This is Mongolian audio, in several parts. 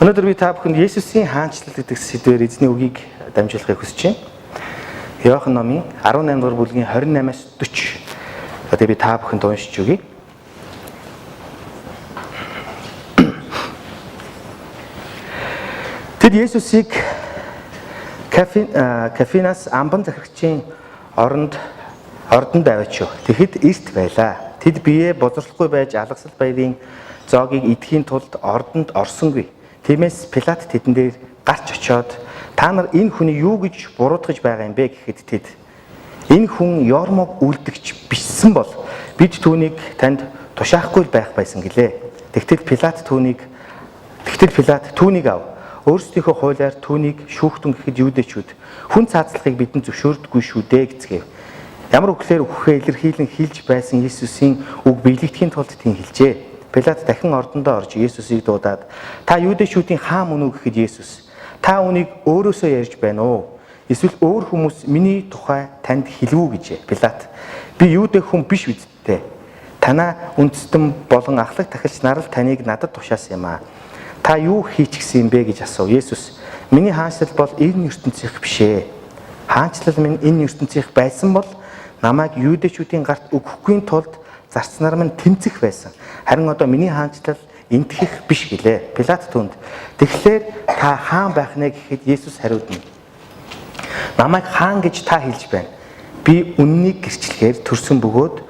Өнөөдөр би та бүхэнд Есүсийн хаанчлал гэдэг сэдвээр эзний үгийг дамжуулахыг хүсэж байна. Иохан номын 18 дугаар бүлгийн 28-аас 40. Одоо би та бүхэнд уншиж өгье. Тэд Есүсийг Кафинас амбан захирагчийн оронд ордонд аваачив. Тэгэхэд эрт байлаа. Тэд биеэ бозрлохгүй байж алгасал баярын зоогийг идэхийн тулд ордонд орсонгүй. Тиймээс Пилат тэдэн дээр гарч очиод та нар энэ хүний юу гэж буруутгаж байгаа юм бэ гэхэд тэд энэ хүн Йормог үлдэгч бишсэн бол бид түүнийг танд тушаахгүй байх байсан гэлээ. Тэгтэл Пилат түүнийг ав. Өөрсдийнхөө хуулиар түүнийг шүүхтэн гэхэд юудэчүүд хүн цаацлахыг бидэнд зөвшөөрдөггүй шүү дээ гэцгээв. Ямар үгээр үхэхээ илэрхийлэн хэлж байсан Иесусийн үг биелэгдэхийн тулд тийм хэлжээ. Пилат дахин ордондоо орж Есүсийг дуудаад та юудэчүүдийн хаан мөн үү гэхэд Есүс та үүнийг өөрөөсөө ярьж байна уу? Эсвэл өөр хүмүүс миний тухай танд хэлв үү гэжээ. Пилат би юудэ хүн биш үсттэй. Танаа үндэстэн болон ахлах тахилч нар л таныг надад тушаасан юм аа. Та юу хийчихсэн юм бэ гэж асуув. Есүс миний хаанчлал бол энэ ертөнцийнх биш ээ. Хаанчлал минь энэ ертөнцийнх байсан бол намайг юудэчүүдийн гарт өгөхгүй тулд зарцнаар минь тэмцэх байсан. Харин одоо миний хаанчлал энтхих биш гэлээ. Пилат түнд тэгэхээр та хаан байх нэ гэхэд Есүс хариуд нь намайг хаан гэж та хэлж байна. Би үннийг гэрчлэхээр төрсөн бөгөөд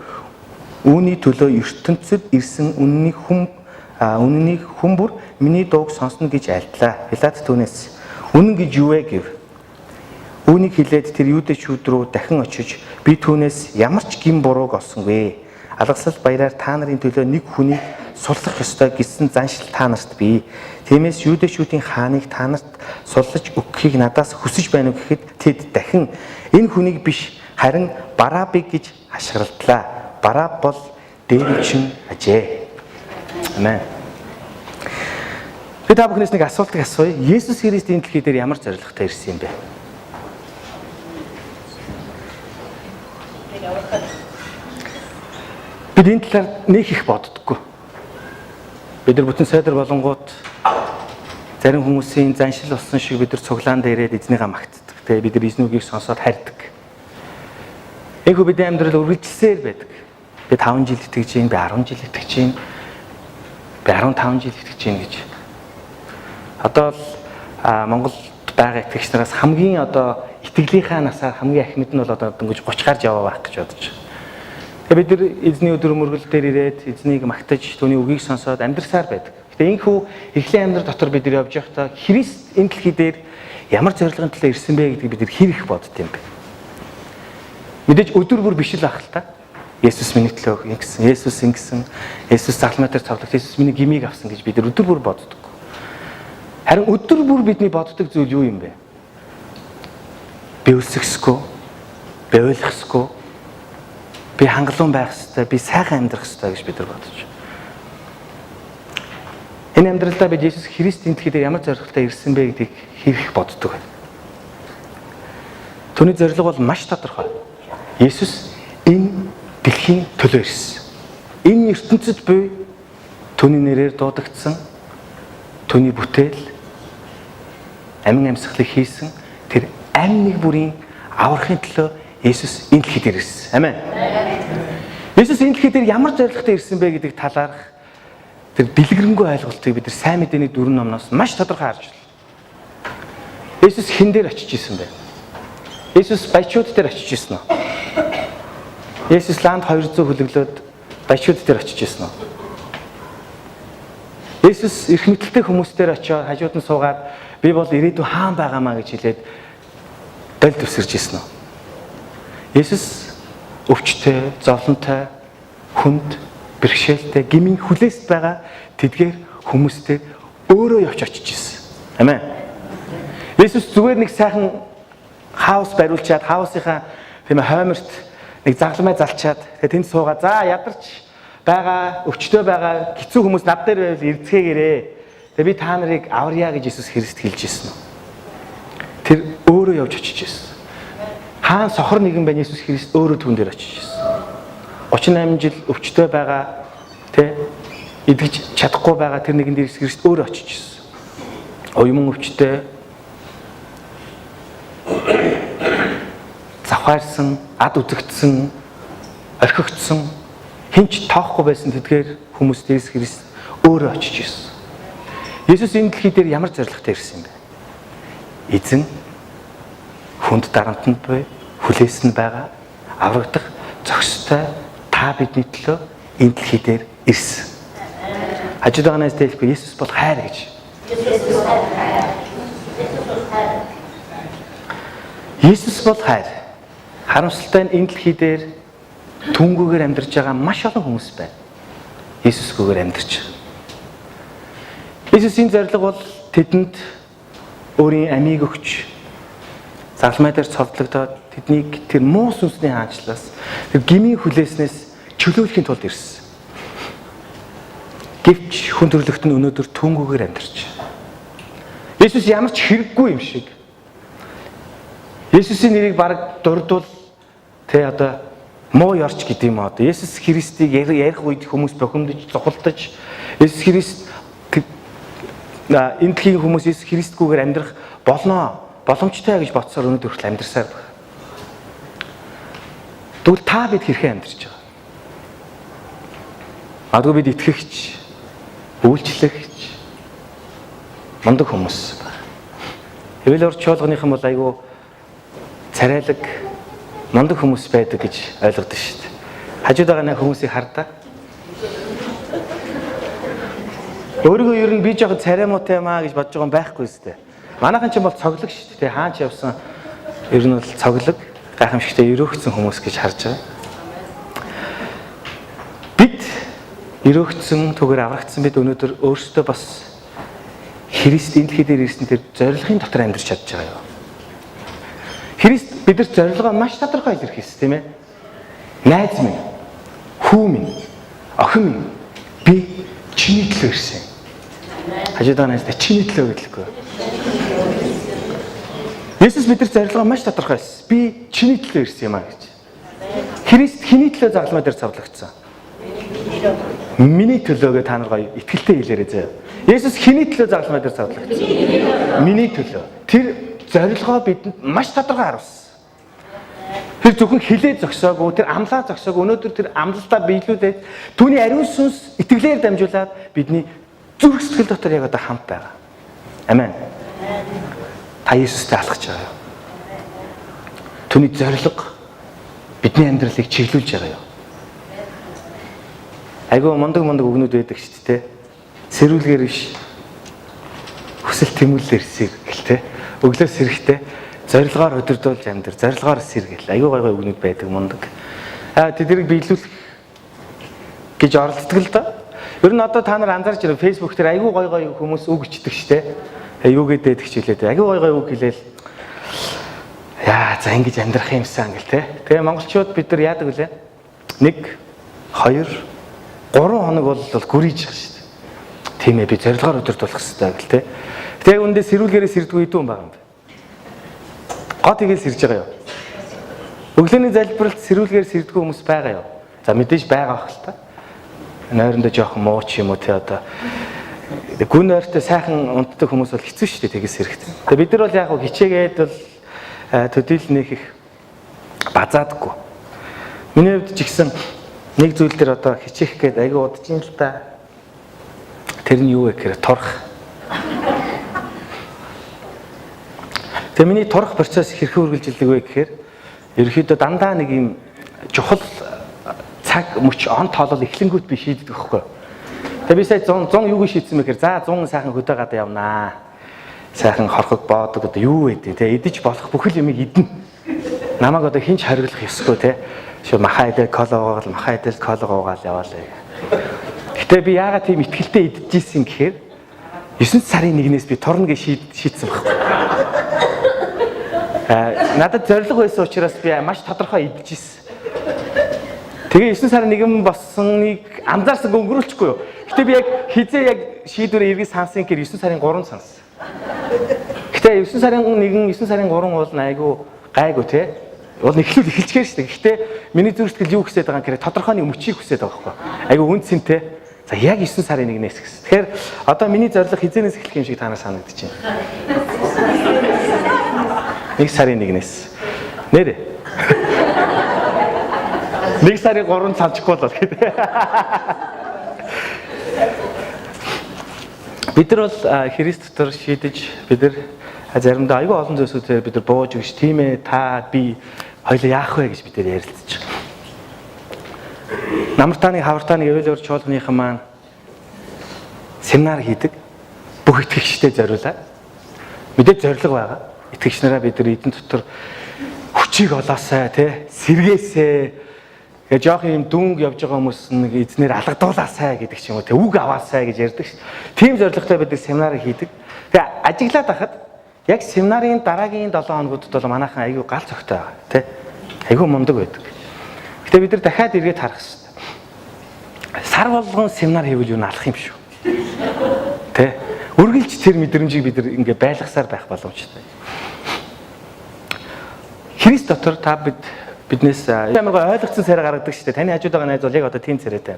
үүний төлөө ертөнцид ирсэн үннийг хүн бүр миний дууг сонсно гэж альдлаа. Пилат түүнээс үнэн гэж юу вэ гэв. Үүнийг хэлээд тэр юудэчүүд рүү дахин очиж би түүнээс ямар ч гэм бурууг олсонгүй. Алгасал баяраар та нарын төлөө нэг хүнийг суллах ёстой гэсэн заншил та нарт бий. Тиймээс юудэчүүдийн хааныг та нарт суллаж өгөхийг надаас хүсэж байна уу гэхэд тэд дахин энэ хүнийг биш харин Барабыг гэж хашгиралдлаа. Бараб бол дээвчин ажээ. Амен. Би та бүхнээс нэг асуултыг асууя. Есүс Христ энэ дэлхий дээр ямар зорилготой ирсэн юм бэ? Бид энэ талаар нэг их боддоггүй. Бид нар бүтэн сайдар болонгууд зарим хүмүүсийн заншил болсон шиг бид нар цуглаан дээрээ эзнийгээ магтдаг. Тэгээ бид нар эзний үгийг сонсоод харьдаг. Энэхүү бидний амьдрал үргэлжилсээр байдаг. Би 5 жил итгэж байна, би 10 жил итгэж байна, би 15 жил итгэж байна гэж. Одоо л Монголд байгаа итгэгч нараас хамгийн одоо итгэлийнхаа насаар хамгийн ахмад нь бол одоо дөнгөж 30 гарч яваа байх гэж бодож байна. Тэгээ бид нар эзний өдөр мөргөл дээр ирээд эзнийг магтаж түүний үгийг сонсоод амьдрсаар байдаг. Гэтэ энэхүү эхлэн амьдрал дотор бид нар явж байхдаа Христ энэ дэлхий дээр ямар зорилгын төлөө ирсэн бэ гэдгийг бид нар хэр их бодд юм бэ? Мэдээж өдөр бүр биш л ах л та. Есүс миний төлөө ингэсэн, Есүс ингэсэн, Есүс загалмай дээр цовдлогт, Есүс миний гмийг авсан гэж бид нар өдөр бүр боддог. Харин өдөр бүр бидний боддог зүйл юу юм бэ? Би өлсөхгүй, би ойлгосгүй, би хангалуун байх ёстой, би сайхан амьдрах ёстой гэж бид нар бодож. Энэ амьдралдаа бид Есүс Христийн дэлхий дээр ямар зорилготой ирсэн бэ гэдгийг хэр их боддог вэ? Түүний зорилго бол маш тодорхой. Есүс энэ дэлхийн төлөө ирсэн. Энэ ертөнцид буй түүний нэрээр дуудагдсан, түүний бүтээл, амин амьсгалыг хийсэн тэр амь нэг бүрийн аврахын төлөө Есүс энэ дэлхий дээр ирсэн. Амен. Есүс энэ дэлхий дээр ямар зорилготой ирсэн бэ гэдэг талаарх тэр дэлгэрэнгүй ойлголтыг бид нар сайн мэдээний дөрвөн номноос маш тодорхой харж байна. Есүс хэн дээр очиж исэн бэ? Есүс баячууд дээр очиж исэн үү? Есүс ланд 200 хөлөглөөд баячууд дээр очиж исэн үү? Есүс эрх мэдэлтэй хүмүүс дээр очиод хажууд нь суугаад би бол ирээдүйн хаан байгаамаа гэж хэлээд долд өсөрж исэн үү? Есүс өвчтэй, зовлонтой, хүнд, бэрхшээлтэй, гмийн хүлээст байгаа тэдгээр хүмүүстэй өөрөө явж очиж исэн. Амен. Есүс зүгээр нэг сайхан хаус бариулчаад хаусынхаа тийм хойморт нэг загламай залчаад тэгээ тэнд суугаа за ядарч байгаа, өвчтөй байгаа хэцүү хүмүүс над дээр байвал ирцгээгээрээ. Тэгээ би та нарыг аварья гэж Есүс Христ хэлж исэн. Тэр өөрөө явж очиж исэн. Хаан сохор нэгэн байна Есүс Христ өөрөө түүн дээр очиж исэн. 38 жил өвчтөй байгаа, тэ идэгч чадахгүй байгаа тэр нэгэн дээр Есүс Христ өөрөө очиж исэн. Уйман өвчтэй, завхаарсан, ад үзэгдсэн, орхигдсон, хинч тоохгүй байсан тэдгээр хүмүүст Есүс Христ өөрөө очиж ирсэн. Есүс энэ дэлхий дээр ямар зорилготой ирсэн юм бэ? Эзэн хүнд дарамтанд буй, хүлээсэн байгаа, аврагдах зохистой та бидний төлөө энэ дэлхий дээр ирсэн. Хажууд байгаас дэлхгүй Есүс бол хайр гэж. Есүс бол хайр. Харамсалтай нь энэ дэлхий дээр түнгүүгээр амьдарч байгаа маш олон хүмүүс байна. Есүсгүйгээр амьдарч байгаа. Есүсийн зорилго бол тэдэнд өөрийн амийг өгч загалмай дээр цовдлогдоод тэднийг тэр муу сүнсний хаанчлаас, тэр гмийн хүлээснээс чөлөөлөхийн тулд ирсэн. Гэвч хүн төрлөخت нь өнөөдөр түнгүүгээр амьдарч. Есүс ямар ч хэрэггүй юм шиг. Есүсийн нэрийг бараг дурдвал тэ одоо муу ёрч гэдэг юм одоо. Есүс Христийг ярих үед хүмүүс бухимдаж, зухалдаж, Есүс Христ энэ дэлхийн хүмүүс Есүс Христгүйгээр амьдрах болно, боломжтой гэж бодсоор өнөөдөр хүртэл амьдрсаар байна. Тэгвэл та бид хэрхэн амьдарч байгаа? Магадгүй бид итгэгч, үйлчлэгч, мундаг хүмүүс байна. Хэвэл урд чуулганыхан бол айгүй царайлаг мундаг хүмүүс байдаг гэж ойлгодог шүү дээ. Хажууд байгаа нэг хүмүүсийг хардаа. Өөрийгөө ер нь би жоохон царай муутай юм аа гэж бодож байгаа юм байхгүй зү. Манайхан ч юм бол цоглог шүү дээ. Хаан ч явсан ер нь бол цоглог, гайхамшигтай өрөөгцөн хүмүүс гэж харж байгаа. Бид өрөөгцөн түгээр аврагдсан бид өнөөдөр өөрсдөө бас Христ энэ дэлхий дээр ирсэн тэр зорилгын дотор амьдарч чадж байгаа юу? Христ бидэрт зорилгоо маш тодорхой илэрхийлсэн, тийм ээ? Найз минь, хүү минь, охин минь, би чиний төлөө ирсэн. Хажууд байгаа найздаа чиний төлөө гэлэхгүй. Есүс бидэрт зорилгоо маш тодорхой хэлсэн. Би чиний төлөө ирсэн юм а гэж. Христ хэний төлөө загалмай дээр цовдлогдсон? Миний төлөө гэж та нар гоё итгэлтэй хэлээрэй заяа. Есүс хэний төлөө загалмай дээр цовдлогдсон? Миний төлөө. Тэр зорилгоо бидэнд маш тодорхой харуулсан. Тэр зөвхөн хилээ зогсоогүй, тэр амлаа зогсоогүй. Өнөөдөр тэр амлалтаа биелүүлээд түүний ариун сүнс итгэлээр дамжуулаад бидний зүрх сэтгэл дотор яг одоо хамт байгаа. Амен. Та Есүстэй алхаж байгаа юу? Түүний зорилго бидний амьдралыг чиглүүлж байгаа юу? Айгүй мундаг мундаг үгнүүд байдаг шүү дээ. Сэрүүлгээр биш. Хүсэл тэмүүллээр сэр гэл те. Өглөө сэрэхтэй зорилгоор өдөрдүүлж амьдр, зорилгоор сэр гэл. Айгүй гой гой үгнүүд байдаг мундаг. Тэднийг биелүүлэх гэж оролддог л доо. Ер нь одоо та нар анзаарч байна, Facebook дээр айгүй гой гой хүмүүс үг бичдэг шүү дээ. Юу гэдэг ч хэлээд айгүй гой гой үг хэлээл. Яа, за ингэж амьдрах юмсан гэл те. Тэгээ монголчууд бид нар яадаг вүлээ? 1 2 3 хоног бол гүрийж байгаа шүү дээ. Тийм ээ, би зорилгоор өдөрдүүлэх хэрэгтэй гэл те. Тэгээ үндэ сэрүүлгээрээ сэрдгүй идүү юм байгаа юм бэ? Гот игээл сэрж байгаа юу? Өглөөний залбиралд сэрүүлгээр сэрдгүй хүмүүс байгаа юу? За мэдээж байгаа бах л та. Нойрондоо жоохон муу ч юм уу те одоо гүн нойртой сайхан унтдаг хүмүүс бол хэцүү шүү дээ тэгээс хэрэгтэй. Тэгээ бид нар бол яг хичээгээд бол төдийл нэх их базаадаггүй. Миний хувьд ч ихсэн нэг зүйл дээр одоо хичээх гээд айгүй удаж юм л та. Тэр нь юу вэ гэхээр турах. Тэгээ миний турах процесс хэрхэн үргэлжилдэг вэ гэхээр ерөнхийдөө дандаа нэг юм чухал цаг мөч он тоолол эхлэнгүүт би шийддэг байхгүй. Тэгээ би сая 100 юуг шийдсэн бэ гэхээр за 100 сайхан хөдөө гадаа явнаа. Сайхан хорхог боодог одоо юу вэ те идэж болох бүхэл юмыг идэнэ. Намайг одоо хинч хориглох ёсгүй те. Шо маха идэл кола уугаал, маха идэл кола уугаал яваалаа. Гэтэ би яагаад тийм итгэлтэй идчихсэн гэхээр 9 сарын 1-ээс би турна гэж шийдсэн байхгүй. Надад зорилго байсан учраас би маш тодорхой идчихсэн. Тэгээ 9 сарын 1 болсныг анзаарсан өнгөрүүлчихгүй юу. Гэтэ би яг хизээ яг шийдвэрээ эргэж сансан гэхээр 9 сарын 3 сансан. Гэтэ 9 сарын 1, 9 сарын 3 бол айгүй гайгүй те. Бол эхлүүл эхэлчихээр шүү дээ. Гэтэ миний зүрх сэтгэл юу хүсээд байгаа юм гэхээр тодорхой нэг мөчийг хүсээд байгаа байхгүй. Айгүй үн цэнтэй. За яг 9 сарын 1-ээс гэсэн. Тэгэхээр одоо миний зорилго хизээнээс эхлэх юм шиг танаа санагдаж байна. 1 сарын 1-ээс. Нэрээ. 1 сарын 3-нд салжихгүй бол гэдэг. Бид нар бол Христ дотор шийдэж бид нар заримдаа айгүй олон зүйлсүүдээр бид нар бууж өгч тийм ээ та би хоёлоо яах вэ гэж бид нар ярилцж байгаа. Намартааны хавартааны эвэл өр чуулганыхан маань семинар хийдэг. Бүх итгэгчдэд зориулаад. Мэдээж зорилго байгаа. Итгэгч нараа бид нар эдэн дотор хүчийг олоосай тий сэргээсэй. Тэгээ жоох юм дүнг явж байгаа хүмүүс нэг эзнэр алгадуулаасай гэдэг ч юм уу тий үг аваасай гэж ярьдаг ш. Тийм зорилготой бид нар семинар хийдэг. Тэгээ ажиглаад байхад яг семинарын дараагийн 7 хоногудад бол манайхан айгүй гал цогтой байгаа тий. Айгүй мундаг байдаг. Гэтэ бид нар дахиад эргээд харах хэрэгтэй. Сар болгон семинар хийвэл юу алах юм шүү. Тэ? Үргэлж тэр мэдрэмжийг бид нар ингээ байлгасаар байх боломжтой. Христ дотор та биднээс ямар гой ойлгоцсон царай гаргадаг шүү дээ. Таны хажууд байгаа найз бол яг одоо тийм царайтай.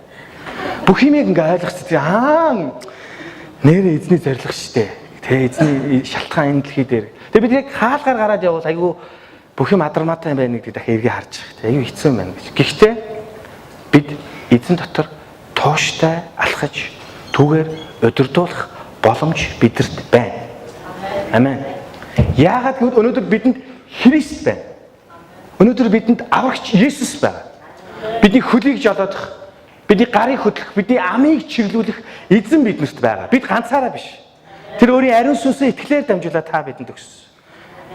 Бүх юмыг ингээ ойлгоцсон. Аа нэрээ эзний зорилго шүү дээ. Тэ эзний шалтгаан энэ дэлхий дээр. Тэгээ бид яг хаалгаар гараад явбал айгүй бүх юм адармаатай юм байна гэдгийг дахин эргээ харж байгаа. Тэ айгүй хэцүү юм байна гэж. Гэхдээ бид эзэн дотор тууштай алхаж түүгээр удирдуулах боломж бидэрт байна. Амен. Яагаад гэвэл өнөөдөр бидэнд Христ байна. Өнөөдөр бидэнд аврагч Есүс байна. Бидний хөлийг жолоодох, бидний гарыг хөдлөх, бидний амийг чиглүүлэх эзэн биднэрт байгаа. Бид ганцаараа биш. Тэр өөрийн ариун сүнсээ итгэлээр дамжуулаад та бидэнд өгсөн.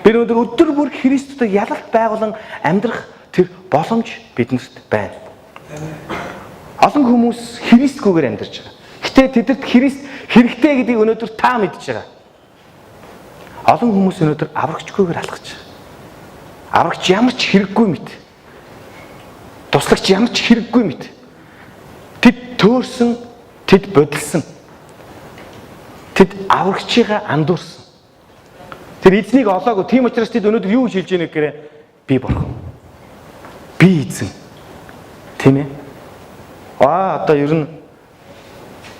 Бид өнөөдөр өдөр бүр Христтэй ялалт байгуулан амьдрах тэр боломж биднэрт байна. Олон хүмүүс Христгүйгээр амьдарч байгаа. Гэтэ тэдэрт Христ хэрэгтэй гэдгийг өнөөдөр та мэдж байгаа. Олон хүмүүс өнөөдөр аврагчгүйгээр алхаж байгаа. Аврагч ямар ч хэрэггүй мэт. Туслагч ямар ч хэрэггүй мэт. Тэд төөрсөн, тэд бодилсон. Тэд аврагчийгаа андуурсан. Тэр эзнийг олоогүй. Тийм учраас тэд өнөөдөр юу гэж хэлж ийнэ гэхээр би бурхан. Би эзэн. Тийм ээ? Аа одоо ер нь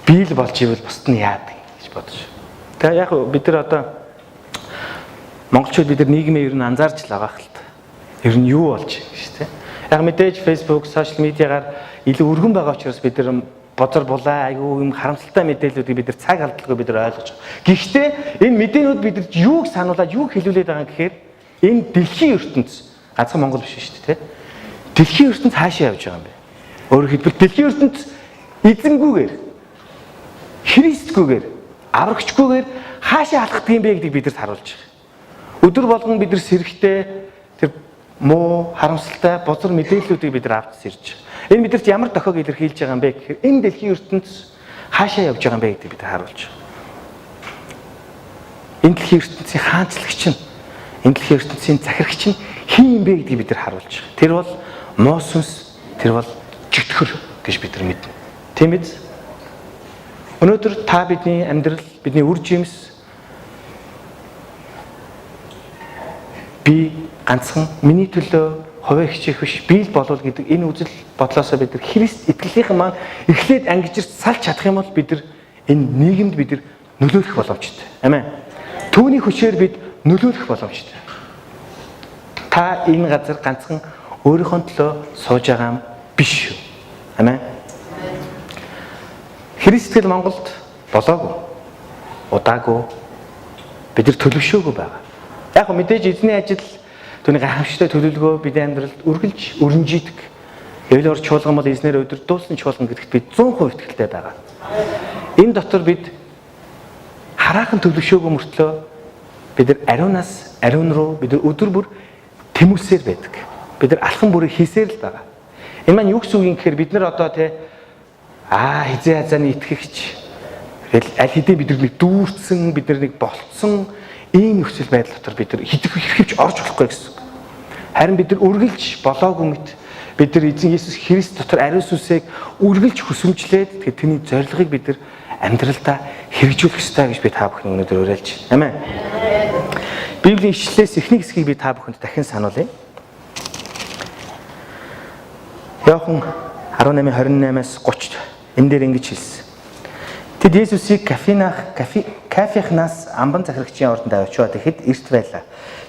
би л болж ивэл бусд нь яадаг гэж бодож. Тэгээ яг бид нар одоо монголчууд бид нар нийгмээ ер нь анзаарч л байгаа хэл та. Ер нь юу болж байна гэж тэ. Яг мэдээж Facebook, сошиал медиагаар илүү өргөн байгаа учраас бид нар бозор булаа айгүй юм харамсалтай мэдээллүүдийг бид нар цаг алдалгүй бид нар ойлгож байгаа. Гэхдээ энэ мэдээнүүд бидэнд юуг сануулад юуг хэлүүлээд байгаа юм гэхээр энэ дэлхийн ертөнц ганцхан Монгол биш шүү дээ тэ. Дэлхийн ертөнц хаашаа явж байгаа юм бэ? Өөрөөр хэлбэл дэлхийн ертөнц эзэнгүүгээр Христгүйгээр аврагчгүйгээр хаашаа алхдаг юм бэ гэдгийг бидэрт харуулж байгаа. Өдөр болгон бид нар сэрэгтэй тэр муу харамсалтай бозор мэдээллүүдийг бид нар авч сэрж байгаа. Энэ бидэрт ямар дохиог илэрхийлж байгаа юм бэ гэхээр энэ дэлхийн ертөнц хаашаа явж байгаа юм бэ гэдгийг бид харуулж байгаа. Энэ дэлхийн ертөнцийн хаанчлагч нь, энэ дэлхийн ертөнцийн захирагч нь хэн юм бэ гэдгийг бид нар харуулж байгаа. Тэр бол муу сүнс, тэр бол чөтгөр гэж бид нар мэднэ. Тийм биз? Өнөөдөр та бидний амьдрал, бидний үр жимс би ганцхан миний төлөө хувиа хичээх биш, би л болов гэдэг энэ үзэл бодлоосоо бид нар Христ итгэлийнхэн маань эхлээд ангижирч салж чадах юм бол бид нар энэ нийгэмд бид нар нөлөөлөх боломжтой. Амен. Түүний хүчээр бид нөлөөлөх боломжтой. Та энэ газар ганцхан өөрийнхөө төлөө сууж байгаа юм биш шүү. Амен. Христ итгэл Монголд болоогүй. Удаагүй бид нар төлөвшөөгүй байгаа. Яг хөө мэдээж эзний ажил түүний гайхамшигтай төлөвлөгөө бидний амьдралд үргэлж өрнжийдэг. Эвэл ор чуулган бол эзнээр өдөрдүүлсэн чуулган гэдэгт бид 100% итгэлтэй байгаа. Энэ дотор бид хараахан төлөвшөөгүй мөртлөө бид нар ариунаас ариун руу бид нар өдөр бүр тэмүүлсээр байдаг. Бид нар алхам бүрийг хийсээр л байгаа. Энэ маань юу гэсэн үг юм гэхээр бид нар одоо те хизээ хазааны итгэгч тэгэл аль хэдийн бид нар нэг дүүрсэн, бид нар нэг болцсон ийм нөхцөл байдал дотор бид нар хитгэх хэрхэвч орж болохгүй гэсэн үг. Харин бид нар үргэлж болоогүй мэт бид нар эзэн Есүс Христ дотор ариун сүнсийг үргэлж хүсэмжлээд тэгэхээр тэрний зорилгыг бид нар амьдралдаа хэрэгжүүлэх ёстой гэж би та бүхэн өнөөдөр уриалж байна. Амен. Библийн ишлэлээс эхний хэсгийг би та бүхэнд дахин сануулъя. Иохан 18:28-аас 30 энэ дээр ингэж хэлсэн. Тэд Есүсийг Кафихнаас амбан захирагчийн ордонд авчиад тэгэхэд эрт байлаа.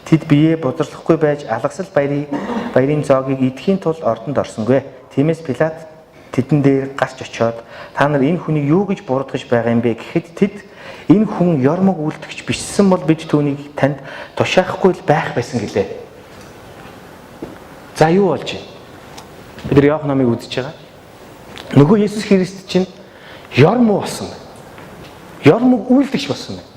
Тэд биеэ бузарлахгүй байж алгасал баярын зоогийг идэхийн тулд ордонд орсонгүй. Тиймээс Пилат тэдэн дээр гарч очиод та нар энэ хүнийг юу гэж буруутгаж байгаа юм бэ гэхэд тэд энэ хүн ёр мөг үлдгэж бичсэн бол бид түүнийг танд тушаахгүй л байх байсан гэлээ. За юу болж байна? Бид нар Иохан номыг үзэж байгаа. Нөгөө Есүс Христ чинь ёр муу болсон байна. Ёр мөг үйлдэгч болсон байна.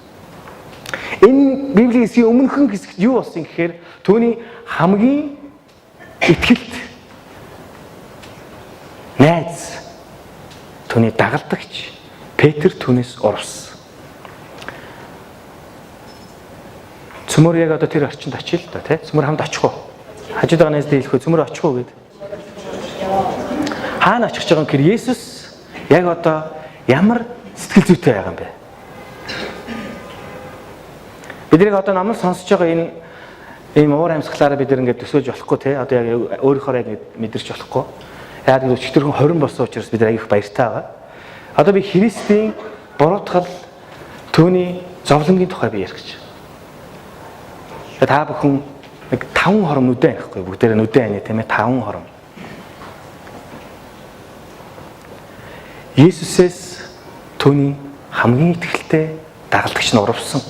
Энэ Библийн хэсгийн өмнөхөн хэсэгт юу болсон гэхээр түүний хамгийн итгэлт найз түүний дагалдагч Петр түүнээс урвсан. Цөмөр яг одоо тэр орчинд очие л доо тий. Цөмөр хамт очих уу? Хажууд байгаа найздаа хэлэх үү? Цөмөр очих уу гэд. Хаана очих гэж байгаа юм гэхээр Есүс яг одоо ямар сэтгэл зүйтэй байгаа юм бэ? Бид нэг одоо номлол сонсож байгаа энэ ийм уур амьсгалаараа бид ингээд төсөөж болохгүй тий. Одоо яг өөрийнхөө яг мэдэрч болохгүй. Яг л өчигдөрхөн 20 болсон учраас бид аяг их баяртай байгаа. Одоо би Христийн буруутгал түүний зовлонгийн тухай би ярих гэж. Та бүхэн нэг 5 хором нүдэн анихгүй бүгдээрээ нүдэн ани тийм ээ 5 хором. Есүсээс түүний хамгийн итгэлтэй дагалдагч нь урвсан.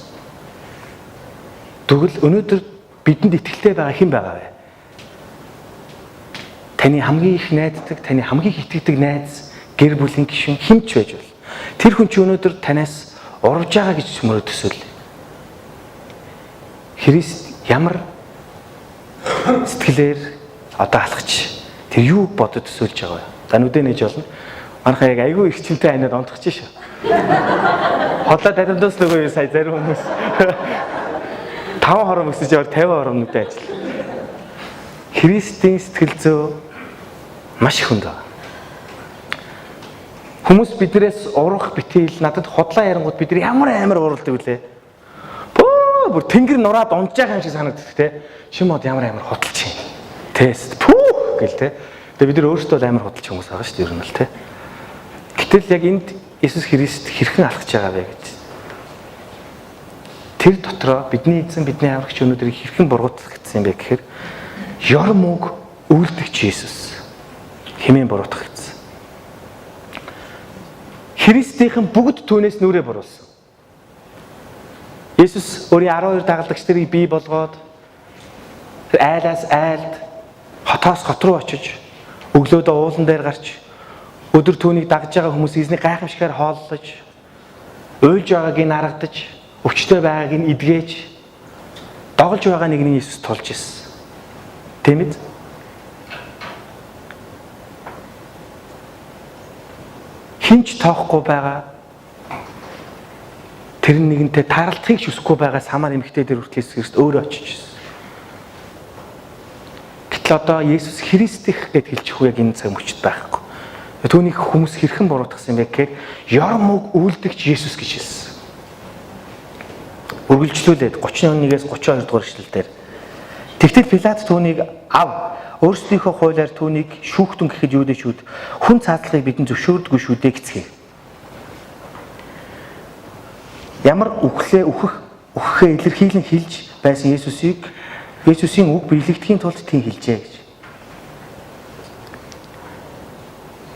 Тэгвэл өнөөдөр бидэнд итгэлтэй байгаа хэн байгаа вэ? Таны хамгийн их найддаг, таны хамгийн их итгэдэг найз, гэр бүлийн гишүүн хэн ч байж бол. Тэр хүн чи өнөөдөр танаас урвж байгаа гэж мөрөө төсөөлье. Христ ямар сэтгэлээр одоо алхаж тэр юу бодож төсөөлж байгаа вэ? За нүдэ нээж болно. Манайхаа яг айгүй эрчимтэй аниад онтгож шүү. Хотлоо таримдаас нөгөө сая зарим хүмүүс 5 хором өсөж явал 50 хором нүдэ ажил. Христийн сэтгэл зүй маш их хүнд байна. Хүмүүс биднээс урах битэл надад худлаа ярангууд бид нар ямар амар уралдаг вүлээ. Пүү бүр тэнгэр нураад унж байгаа юм шиг санагддаг те. Шим мод ямар амар худалч юм. Тест пүү гэл те. Тэгээ бид нар өөрсдөө л амар худалч хүмүүс байгаа шүү дээ ер нь л те. Гэтэл яг энд Иесус Христ хэрхэн алхаж байгаа вэ гэж. Тэр дотроо бидний эзэн бидний аврагч өнөөдөр хэрхэн буруутгагдсан юм бэ гэхээр ёр мөг үйлдэгч Иесус хэмээн буруутгагдсан. Христийнхэн бүгд түүнээс нүрээ буруулсан. Есүс өөрийн 12 дагалдагч нарыг бий болгоод айлаас айлд, хотоос хот руу очиж, өглөөдөө уулан дээр гарч, өдөр түүнийг дагж байгаа хүмүүс эзний гайхамшигаар хооллож, уйлж байгааг нь аргадаж, өвчтөй байгааг нь эдгээж, доголж байгаа нэгний Есүс тулж ирсэн. Тийм ээ? Хинч тоохгүй байгаа тэр нэгэнтэй тааралдахыг ч хүсэхгүй байгаа самар эмэгтэй дээр хүртэл Есүс Христ өөрөө очиж ирсэн. Гэтэл одоо Есүс Христ их гэд хэлчих үү яг энэ цаг мөчид байхгүй. Түүнийг хүмүүс хэрхэн буруутгасан юм бэ гэхээр ёр мөг үйлдэгч Есүс гэж хэлсэн. Үргэлжлүүлээд 31-ээс 32 дугаар эшлэл дээр. Тэгтэл Пилат түүнийг ав өөрсдийнхөө хуулиар түүнийг шүүхтэн гэхэд юудэчүүд хүн цаатлахыг бидэнд зөвшөөрдөггүй шүү дээ гэцгээв. Ямар үхлээ үхэхээ илэрхийлэн хэлж байсан Есүсийг Есүсийн үг биелэгдэхийн тулд тийм хэлжээ гэж.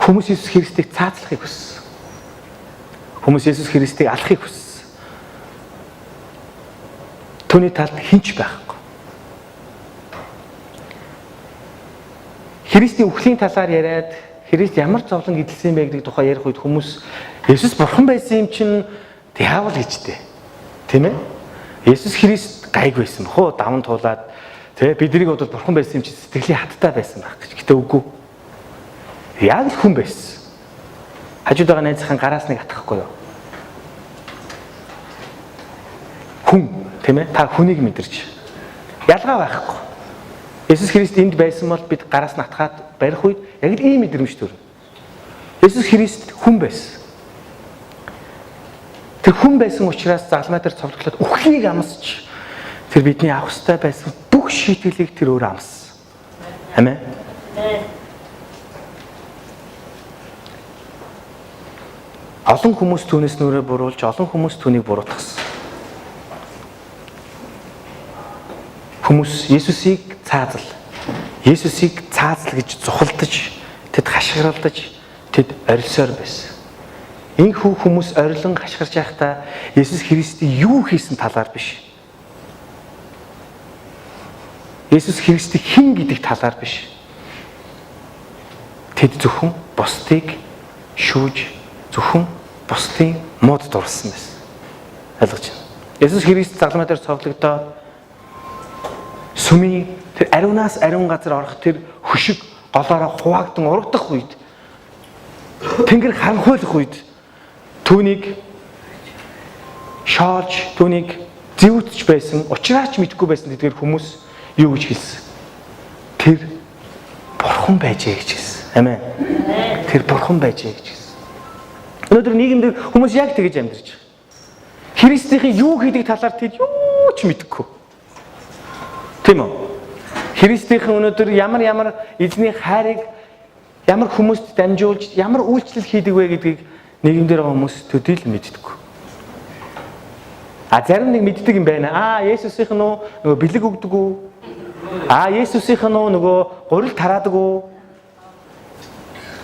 Хүмүүс Есүс Христийг цаатлахыг хүссэн. Хүмүүс Есүс Христийг алахыг хүссэн. Түүний талд хинч байхгүй. Христийн үхлийн талаар яриад Христ ямар зовлон эдэлсэн бэ гэдэг тухай ярих үед хүмүүс Есүс бурхан байсан юм чинь диавол гэжтэй. Тийм ээ? Есүс Христ гайг байсан бах уу? Даван туулаад тэ биднийг бодвол бурхан байсан юм чи сэтгэлийн хаттай байсан байх гэж. Гэтэ үгүй. Яг л хүн байсан. Хажууд байгаа найзынхаа гараас нэг атгахгүй юу? Хүн, тийм ээ? Та хүнийг мэдэрч. Ялгаа байхгүй. Есүс Христ энд байсан бол бид гараас нь атгаад барих үед яг л ийм мэдрэмж төрнө. Есүс Христ хүн байсан. Тэр хүн байсан учраас загалмай дээр цовдлоод үхлийг амсч тэр бидний авах ёстой байсан бүх шийтгэлийг тэр өөр амссан. Амен. Олон хүмүүс түүнээс нүрээ буруулж, олон хүмүүс түүнийг буруутгасан. Хүмүүс Есүсийг цаазал, Есүсийг цаазал гэж зухалдаж, тэд хашгиралдаж, тэд орилсоор байсан. Энэхүү хүмүүс орилон хашгирч байхдаа Есүс Христийн юу хийсэн талаар биш. Есүс Христийг хэн гэдэг талаар биш. Тэд зөвхөн бусдыг шүүж, зөвхөн бусдын мууд дурлсан байсан. Ойлгож байна. Есүс Христ загламаа дээр цовдлогдоод сүмийн тэр ариунаас ариун газар орох тэр хөшиг голоороо хуваагдан урагдах үед, тэнгэр харанхуйлах үед түүнийг шоолж, түүнийг зэвүүтж байсан, учраач мэдэхгүй байсан тэдгээр хүмүүс юу гэж хэлсэн? Тэр бурхан байжээ гэж хэлсэн. Амен. Тэр бурхан байжээ гэж хэлсэн. Өнөөдөр нийгэмд хүмүүс яг тэгэж амьдарч байгаа. Христийн юу хийдэг талаар тэд юу ч мэдэхгүй. Тийм үү? Христийн өнөөдөр ямар ямар эзний хайрыг ямар хүмүүст дамжуулж, ямар үйлчлэл хийдэг вэ гэдгийг нийгэмдэр байгаа хүмүүс төдийл мэддэггүй. А зарим нэг мэддэг юм байна. Аа, Есүсийнх нь нөгөө бэлэг өгдөг үү? Аа, Есүсийнх нь нөгөө гурил тараадаг уу?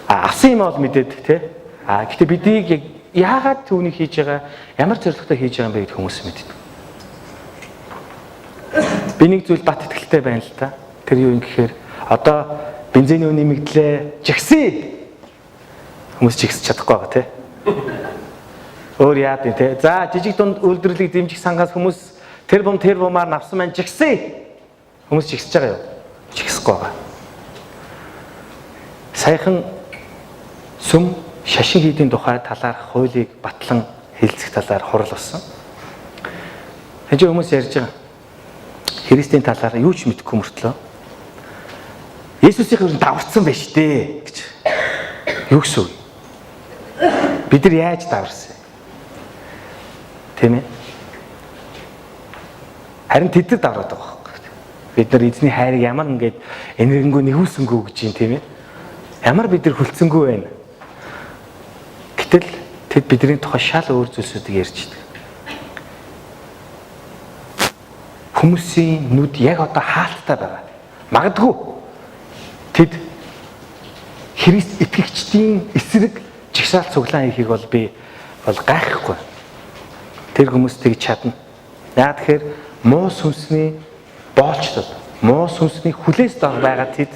А авсан юм бол мэдээд тий. А гэтээ биднийг яг яагаад түүнийг хийж байгаа, ямар зорилготой хийж байгаа юм бэ гэдг хүмүүс мэддэг. Би нэг зүйл бат итгэлтэй байна л та. Тэр юу юм гэхээр одоо бензиний үн нэмэгдлээ. Жигсээ. Хүмүүс жигсэж чадахгүй байгаа тий. Өөр яад юм те. За, жижиг дунд үйлдвэрлэлийг дэмжих сангаас хүмүүс тэр бум тэр бумаар навсан маань жигсээ. Хүмүүс жигсэж байгаа юу? Жигсэхгүй байгаа. Саяхан сүм шашин хийдийн тухай талаарх хуулийг батлан хэлцэх талаар хурал болсон. Энд хүмүүс ярьж байгаа. Христийн талаар юу ч мэдэхгүй мөртлөө Есүсийн өрн даварцсан байж тээ гэж. Юу гэсэн үг? Бид нар яаж даварсан? Тийм ээ? Харин тэд нар давраад байгаа байхгүй. Бид нар эзний хайрыг ямар ингээд энэрэнгүй нэгүүлсэнгүү гэж юм, тийм ээ? Ямар бид нар хүлцэнгүй байна. Гэтэл тэд бидний тухай шал өөр зүйлсүүдийг ярьж идэг. Хүмүүсийн нүд яг одоо хаалттай байгаа. Магадгүй тэд Христ итгэгчдийн эсрэг жагсаал цуглаан хийхийг бол би бол гайхгүй. Тэр хүмүүс тэгж чадна. Яг тэгэхээр муу сүнсний боолчлол, муу сүнсний хүлээс дор байгаа тэд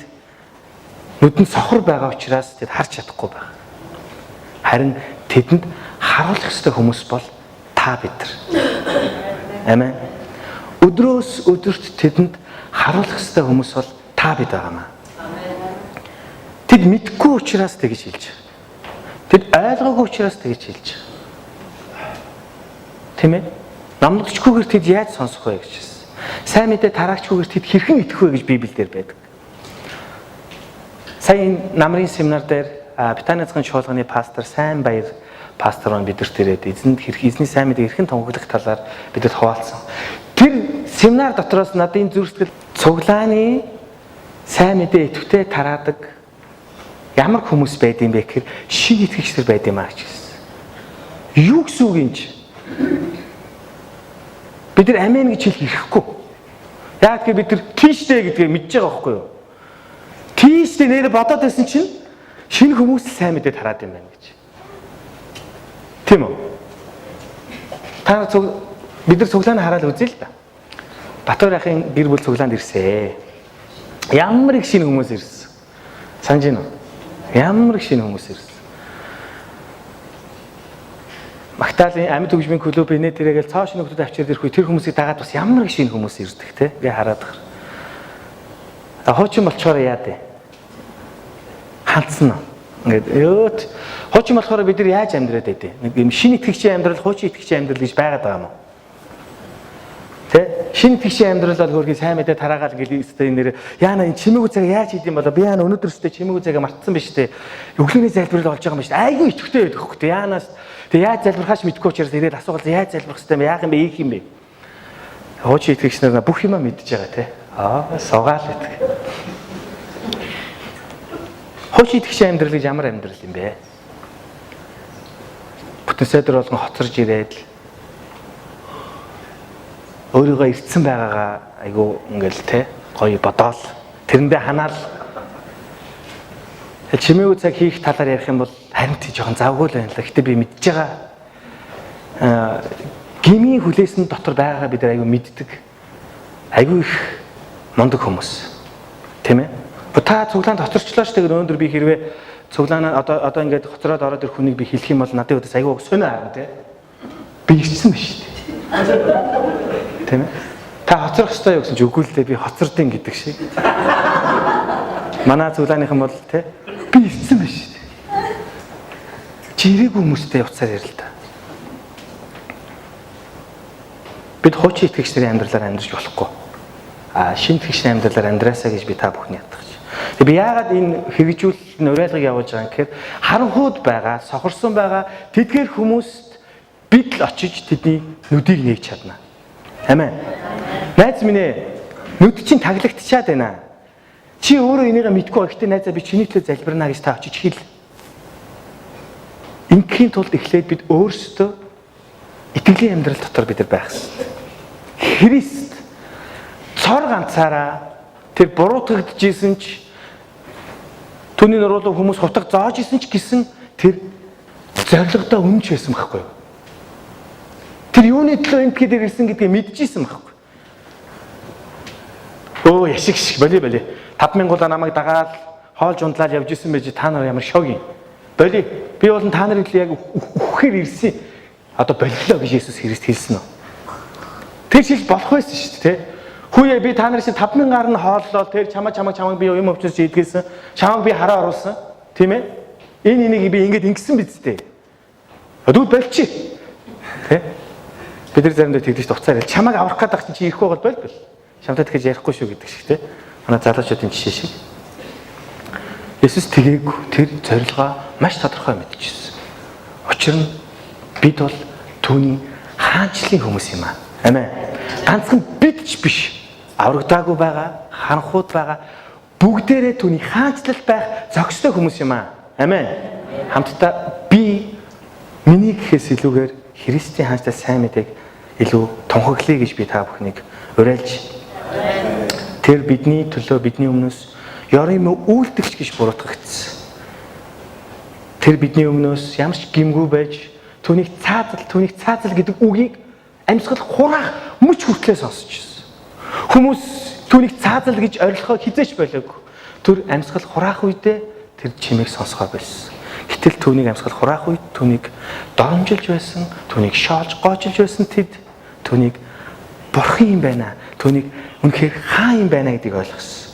нүдэнд сохор байгаа учраас тэд харж чадахгүй байна. Харин тэдэнд харуулах ёстой хүмүүс бол та бид нар. Амен. Өдрөөс өдөрт тэдэнд харуулах ёстой хүмүүс бол та бид байгаамаа. Тэд мэдгүй учраас тэгж хэлж байгаа. Тэд ойлгоогүй учраас тэгж хэлж байгаа. Тийм ээ? Номлогчгүйгээр тэд яаж сонсох вэ гэж хэлсэн. Сайн мэдээ тараагчгүйгээр тэд хэрхэн итгэх вэ гэж Библиэлд байдаг. Сая энэ намрын семинар дээр Британий цахан чуулганы пастор Сайн Баяр пастор маань бидэрт ирээд эзэнд хэрэг эзний сайн мэдээг хэрхэн тунгаглах талаар бидэд хуваалцсан. Тэр семинар дотроос надын зүрх сэтгэл цуглааны сайн мэдээ идэвхтэй тараадаг ямар хүмүүс байд юм бэ гэхээр шинэ итгэгч нар байд юм аа гэж хэлсэн. Юу гэсэн үг юм чи? Бид нар амен гэж хэлэх эрхгүй. Яг тэгэхээр бид нар тийштэй гэдгээ мэдж байгаа байхгүй юу? Тийштэй нэр бодоод байсан чинь шинэ хүмүүс л сайн мэдээ тараад юм байна гэж. Тийм үү? Та бид нар цуглааны хараад үзье л да. Батөр ахын гэр бүл цуглаанд ирсэ. Ямар их шинэ хүмүүс ирсэн. Санаж байна уу? Ямар их шинэ хүмүүс ирсэн. Магдалины амьд хөгжмийн клуб инээ тэрээгээл цоо шинэ хүмүүс авчирд ирэх үе тэр хүмүүсийг дагаад бас ямар их шинэ хүмүүс ирдэг те. Ингээ хараад байгаа. А хуучин болчоор яа дээ? Хандсан уу? Ингээд өөт хуучин болохоор бид нар яаж амьдраад байдیں۔ Нэг юм шинэ итгэгчийн амьдрал, хуучин итгэгчийн амьдрал гэж байгаад байгаа юм уу? Тэ? Шинэ итгэгчийн амьдрал бол хөрхий сайн мэдээ тараагаал ингээл өстэй нэр яана энэ чимээгүй цаг яаж хийдэм болоо би яана өнөөдөр өстэй чимээгүй цагаа мартсан биш үү? Өглөөний залбирал болж байгаа юм биш. Айгүй итгэвтэй байдаг хөх тэ. Яанаас тэг яаж залбирхаач мэдэхгүй учраас ирээд асуугаал яаж залбирх хэвтэй юм яах юм бэ ийх юм бэ? Хуучин итгэгч нар бүх юмаа мэдж байгаа те. Аа суугаал гэдэг. Хуучин итгэгчийн амьдрал гэж ямар амьдрал юм бэ? Бүтэн сайдар болгон хоцорж ирээд л өөрийгөө ирцэн байгаагаа айгу ингээл те гоё бодоол тэрэндээ ханаал чимээгүй цаг хийх талаар ярих юм бол харин тий жоохон завгүй л байна л да. Гэтэ би мэдж байгаа гмийн хүлээсэн дотор байгаагаа бид нар айгу мэддэг. Айгу их мундаг хүмүүс. Тийм ээ? Та цуглаанд хоцорчлоо шүү дээ. Өнөөдөр би хэрвээ цуглаанаа одоо ингээд хоцроод ороод ирэх хүнийг би хэлэх юм бол надад өдөөс айгу сонио харна тий. Би ирсэн биш үү? Тийм ээ? Та хоцрох ёстой юу гэсэн чи үгүй л дээ, би хоцордیں гэдэг шиг. Манай цуглааныхан бол тий би ирсэн биш. Чи ирээгүй хүмүүстэй явцаар ярил л да. Бид хуучин итгэгч нарын амьдралаар амьдарч болохгүй. А шинэ итгэгчний амьдралаар амьдраасаа гэж би та бүхний ятгах. Тэгээ би яагаад энэ хэрэгжүүлэлт нь уриалгыг явуулж байгаа юм гэхээр харанхууд байгаа, сохорсон байгаа тэдгээр хүмүүст бид л очиж тэдний нүдийг нээж чадна. Амен. Найз минь ээ, нүд чинь таглагдчихад байна. Чи өөрөө энийгээ мэдгүй гэхдээ найзаа би чиний төлөө залбирна гэж та очиж хэл. Ингээхийн тулд эхлээд бид өөрсдөө итгэлийн амьдрал дотор бид нар байх ёстой. Христ цор ганцаараа тэр буруутгагдчихсэн ч түүний нуруулуу хүмүүс хутга зоож исэн ч гэсэн тэр зорилгодоо үнэнч байсан байхгүй юу? Тэр юуны төлөө энэ дэлхийд ирсэн гэдгийг мэдчихсэн байхгүй. Өө яшиг шиг боли боли 5000 удаа намайг дагаад хоолж ундлаад явж исэн байж та нар ямар шог юм. Боли би бол та нарын төлөө яг үхэхээр ирсэн. Одоо боллоо гэж Иесус Христ хэлсэн үү? Тэр шил болох байсан шүү дээ, тэ? Хүүе би та нарын чинь 5000 гар нь хооллоо, тэр чамаг би юм өвчнөс идгээсэн. Чамаг би хараа оруулсан. Тийм ээ? Энэ энийг би ингэж ингэсэн биз дээ. Тэгвэл болчих. Тэ? Бид нар заримдаа тэгдэж уцаар ял. Чамаг аврах гэдэг чинь чи ирэхгүй бол бол. Чамтай тэгэж ярихгүй шүү гэдэг шиг тэ. Манай залуучуудын жишээ шиг. Есүс тэгээгүй тэр зорилгоо маш тодорхой мэдчихсэн. Учир нь бид бол түүний хаанчлалын хүмүүс юм аа. Амен. Ганцхан бид ч биш. Аврагдаагүй байгаа, харанхууд байгаа бүгдээрээ түүний хаанчлал байх зохистой хүмүүс юм аа. Амен. Хамтдаа би миний гэхээс илүүгээр Христийн хаанчлал сайн мэдээг илүү тунхаглая гэж би та бүхнийг уриалж. Тэр бидний төлөө бидний өмнөөс ёрын үйлдэгч гэж буруутгагдсан. Тэр бидний өмнөөс ямар ч гимгүү байж түүнийг цаазал гэдэг үгийг амьсгал хураах мөч хүртлээ сонсч ирсэн. Хүмүүс түүнийг цаазал гэж орилохоо хизээч болоогүй. Тэр амьсгал хураах үедээ тэр чимээг сонсгоо болсон. Гэтэл түүнийг амьсгал хураах үед түүнийг доромжилж байсан, түүнийг шоолж гоочилж байсан тэд түүнийг бурхан юм байна. Түүнийг үнэхээр хаан юм байна гэдгийг ойлгосон.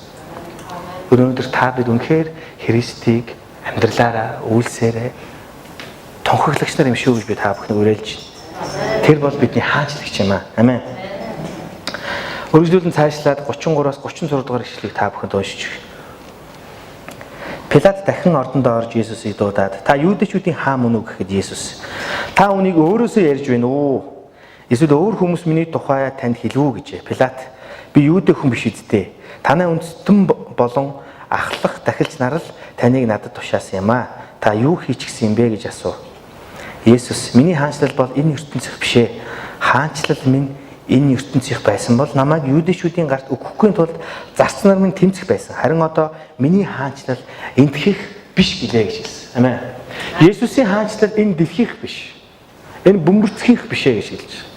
Өнөөдөр та бид үнэхээр Христийг амьдралаараа, үйлсээрээ тунхаглагч нар юм шүү гэж би та бүхнийг уриалж байна. Тэр бол бидний хаанчлагч юм аа. Амен. Үргэлжлүүлэн цаашлаад 33-аас 36 дугаар ишлэгийг та бүхэнд уншиж өгье. Пилат дахин ордонд орж Есүсийг дуудаад та юудэчүүдийн хаан мөн үү гэхэд Есүс та үнийг өөрөөсөө ярьж байна уу? Эсвэл өөр хүмүүс миний тухай танд хэлв үү гэжээ. Пилат би юудэ хүн биш үсттэй. Танай үндэстэн болон ахлах дахилч нар л таныг надад тушаасан юм аа. Та юу хийчихсэн юм бэ гэж асуув. Есүс миний хаанчлал бол энэ ертөнцийнх биш ээ. Хаанчлал минь энэ ертөнцийнх байсан бол намайг юудэчүүдийн гарт өгөхгүй тулд зарц нар минь тэмцэх байсан. Харин одоо миний хаанчлал энтхих биш гэлээ гэж хэлсэн. Амен. Есүсийн хаанчлал энэ дэлхийх биш. Энэ бөмбөрцгийнх биш ээ гэж хэлж байна.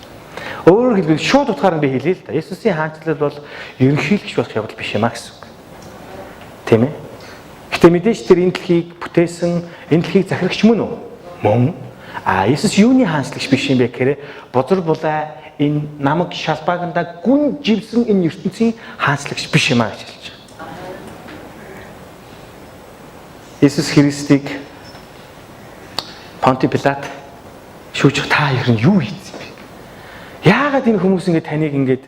Өөрөөр хэлбэл шууд утгаар нь би хэлье л да. Есүсийн хаанчлал бол ерөнхийлөгч болох явдал биш юм а гэсэн үг. Тийм ээ? Гэтэ мэдээж тэр энэ дэлхийг бүтээсэн, энэ дэлхийг захирагч мөн үү? Мөн. А Есүс юуны хаанчлагч биш юм бэ гэхээр бузар булаа энэ намаг шалбааганда гүн живсэн энэ ертөнцийн хаанчлагч биш юм а гэж хэлж байгаа. Есүс Христийг Понти Пилат шүүжих та ер нь юу хийсэн бэ? Яагаад энэ хүмүүс ингэ таныг ингээд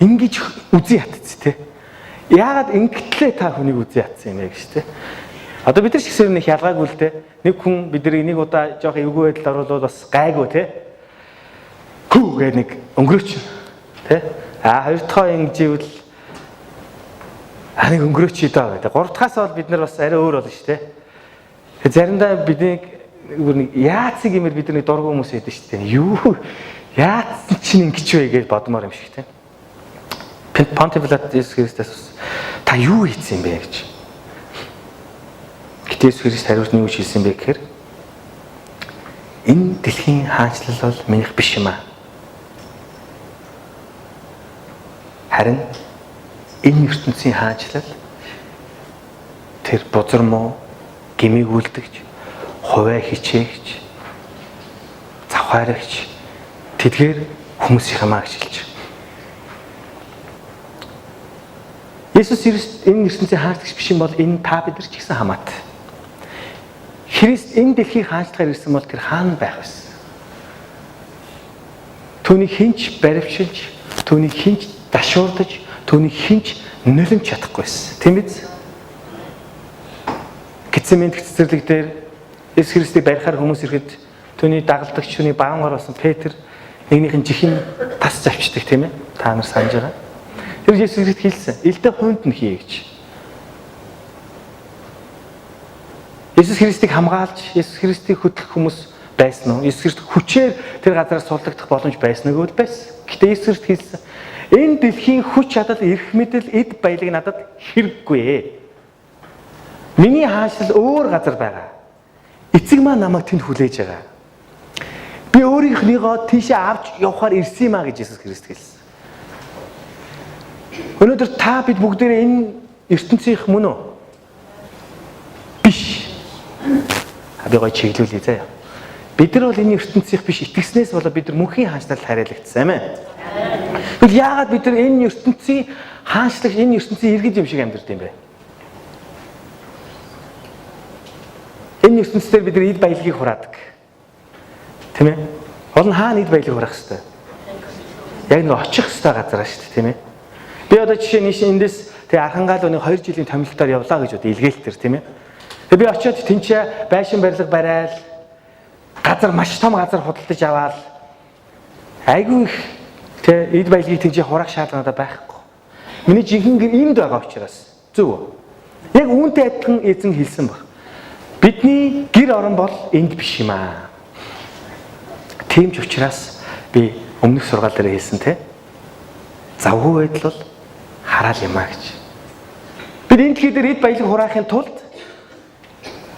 ингэж үзэн ятцсан те? Яагаад ингэтлээ та хүнийг үзэн ятсан юм бэ гэж те? Одоо бид нар ч гэсэн нэг ялгаагүй л те. Нэг хүн бидний нэг удаа жоох эвгүй байдалд оруулвал бас гайгүй те. Хүү гэ нэг өнгөрөөч те. А хоёр дахь ингэж ивэл нэг өнгөрөөч даа гэдэг. Гурав дахаас бол бид нар бас арай өөр болно шүү те. Заримдаа бидний бүр нэг яацыг юмэр бид нар нэг дургүй хүмүүс байдаг шүү дээ. Юу яацсан чинь ингэж вэ гэж бодмоор юм шиг тийм. Понти Пилат Есүс Христээс та юу хийсэн юм бэ гэж. Гэтэ Есүс Христ хариулт нь юу гэж хэлсэн бэ гэхээр энэ дэлхийн хаанчлал бол минийх биш юм аа. Харин энэ ертөнцийн хаанчлал тэр бузар муу гмийг үлдэгч, хувиа хичээгч, завхаарагч тэдгээр хүмүүсийн хамаа гэж хэлж байгаа. Есүс Христ энэ ертөнцийн хаанчлагч биш юм бол энэ та бид нар ч гэсэн хамаатай. Христ энэ дэлхийн хаанчлагаар ирсэн бол тэр хаан байх байсан. Түүнийг хинч баривчилж, түүнийг хинч дашуурдаж, түүнийг хинч нулимж чадахгүй байсан. Тийм биз? Гитсемент цэцэрлэг дээр Есүс Христийг барихаар хүмүүс ирэхэд түүний дагалдагч, түүний баангар болсон Петр нэгнийх нь жихэн тас завчдаг, тийм ээ? Та нар санаж байгаа. Тэр Есүс Христ хэлсэн. Илдэ хуунд нь хий гэж. Есүс Христийг хамгаалж, Есүс Христийг хөтлөх хүмүүс байсан уу? Есүс Христ хүчээр тэр газараас суллагдах боломж байсан уу байсан. Гэтэ Есүс Христ хэлсэн. Энэ дэлхийн хүч чадал, эрх мэдэл, эд баялаг надад хэрэггүй. Миний хаанчлал өөр газар байгаа. Эцэг маань намайг тэнд хүлээж байгаа. Би өөрийнхнийгөө тийшээ авч явахаар ирсэн юм а гэж Есүс Христ хэлсэн. Өнөөдөр та бид бүгдээрээ энэ ертөнцийнх мөн үү? Биш. Би гоё чиглүүлье заяа. Бид нар бол энэ ертөнцийнх биш, итгэснээс болоод бид нар мөнхийн хаанчлалд хариалагдсан, амин. Тэгвэл яагаад бид нар энэ ертөнцийн хаанчлах, энэ ертөнцийн иргэд юм шиг амьдард юм бэ? Энэ ертөнцийн бид нар эд баялагийг хураадаг. Тийм ээ? Гол нь хаана эд баялаг хураах хэвтэй? Яг нэг очих хэвтэй газараа шүү дээ, тийм ээ? Би одоо жишээ нь эндээс тэг Архангаал өний 2 жилийн томилолтоор явлаа гэж бод илгээл тэр, тийм ээ? Тэг би очиод тэнцээ байшин барилга барайл, газар маш том газар худалдаж аваад айгүй их тэг эд баялагийг тэнцээ хураах шаардлага надад байхгүй. Миний жинхэнэ гэр энд байгаа учраас зөв үү? Яг үүнтэй адилхан эзэн хэлсэн баг. Бидний гэр орон бол энд биш юм аа. Тийм ч учраас би өмнөх сургаал дээр хэлсэн те. Завгүй байдал бол хараал юм аа гэж. Бид энэ дэлхий дээр эд баялаг хураахын тулд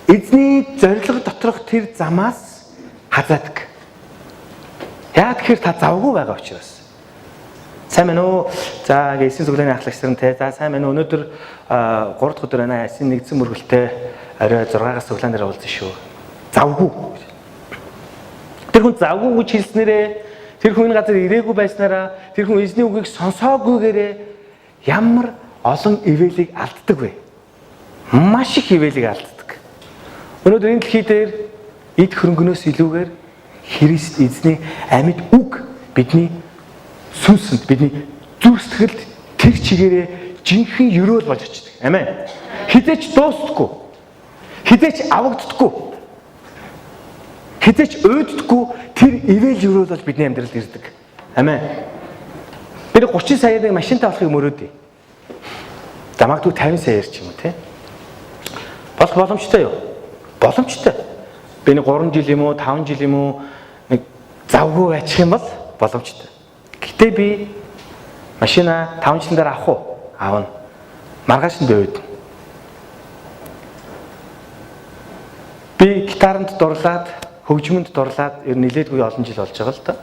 эзний зорилго доторх тэр замаас хазаадаг. Яа тэгэхээр та завгүй байгаа учраас. Сайн байна уу? За эсийн зүглээний ахлагч нар те. За сайн байна уу? Өнөөдөр 3 дахь өдөр байна. Эсийн нэгдсэн мөргөлтэй орой 6-аас цуглаан дээр уулзсан шүү. Завгүй. Тэр хүн завгүй гэж хэлснээрээ, тэр хүн энэ газар ирээгүй байснараа, тэр хүн эзний үгийг сонсоогүйгээрээ ямар олон ивэлийг алддаг вэ? Маш их ивэлийг алддаг. Өнөөдөр энэ дэлхий дээр эд хөрөнгөнөөс илүүгээр Христ эзний амьд үг бидний сүнсэнд, бидний зүрх сэтгэлд тэр чигээрээ жинхэнэ ерөөл болж очдог. Амен. Хизээч дуустдаггүй. Хизээч авагддаггүй. Хизээч уйддаггүй тэр ивэл ерөөл бол бидний амьдралд ирдэг. Амен. Би 30 саяар нэг машинтай болохыг мөрөөдье. За магадгүй 50 саяар ч юм уу те. Болох боломжтой юу? Боломжтой. Би нэг 3 жил юм уу, 5 жил юм уу нэг завгүй байчих юм бол боломжтой. Гэтэ би машина 5 жилийн дараа авах уу? Авна. Маргааш нь би уйдна. Би гитаранд дурлаад, хөгжмөнд дурлаад ер нь нилээдгүй олон жил болж байгаа л да.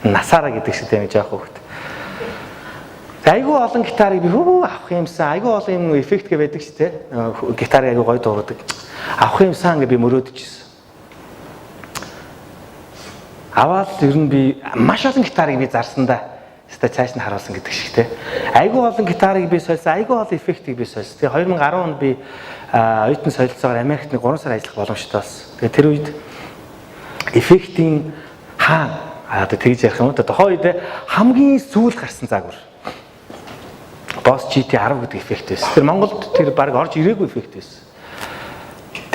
Насаараа гэдэг шиг тийм жоох хөөхт. Айгүй олон гитарыг би хөө авах юмсан, айгүй олон юм эффект гэ байдаг ч те. Гитарыг айгүй гоё дуугадаг. Авах юмсан гэ би мөрөөдөж ирсэн. Аваад ер нь би маш олон гитарыг би зарсан да. Өстой цааш нь харуулсан гэдэг шиг те. Айгүй олон гитарыг би сольсон, айгүй олон эффектийг би сольсон. Тэгээ 2010 онд би оюутан солилцоогоор Америкт нэг 3 сар ажиллах боломжтой болсон. Тэгээ тэр үед эффектийн хаан одоо тэгж ярих юм уу? Тухайн үед хамгийн сүүл гарсан загвар Boss GT10 гэдэг эффект байсан. Тэр Монголд тэр баг орж ирээгүй эффект байсан.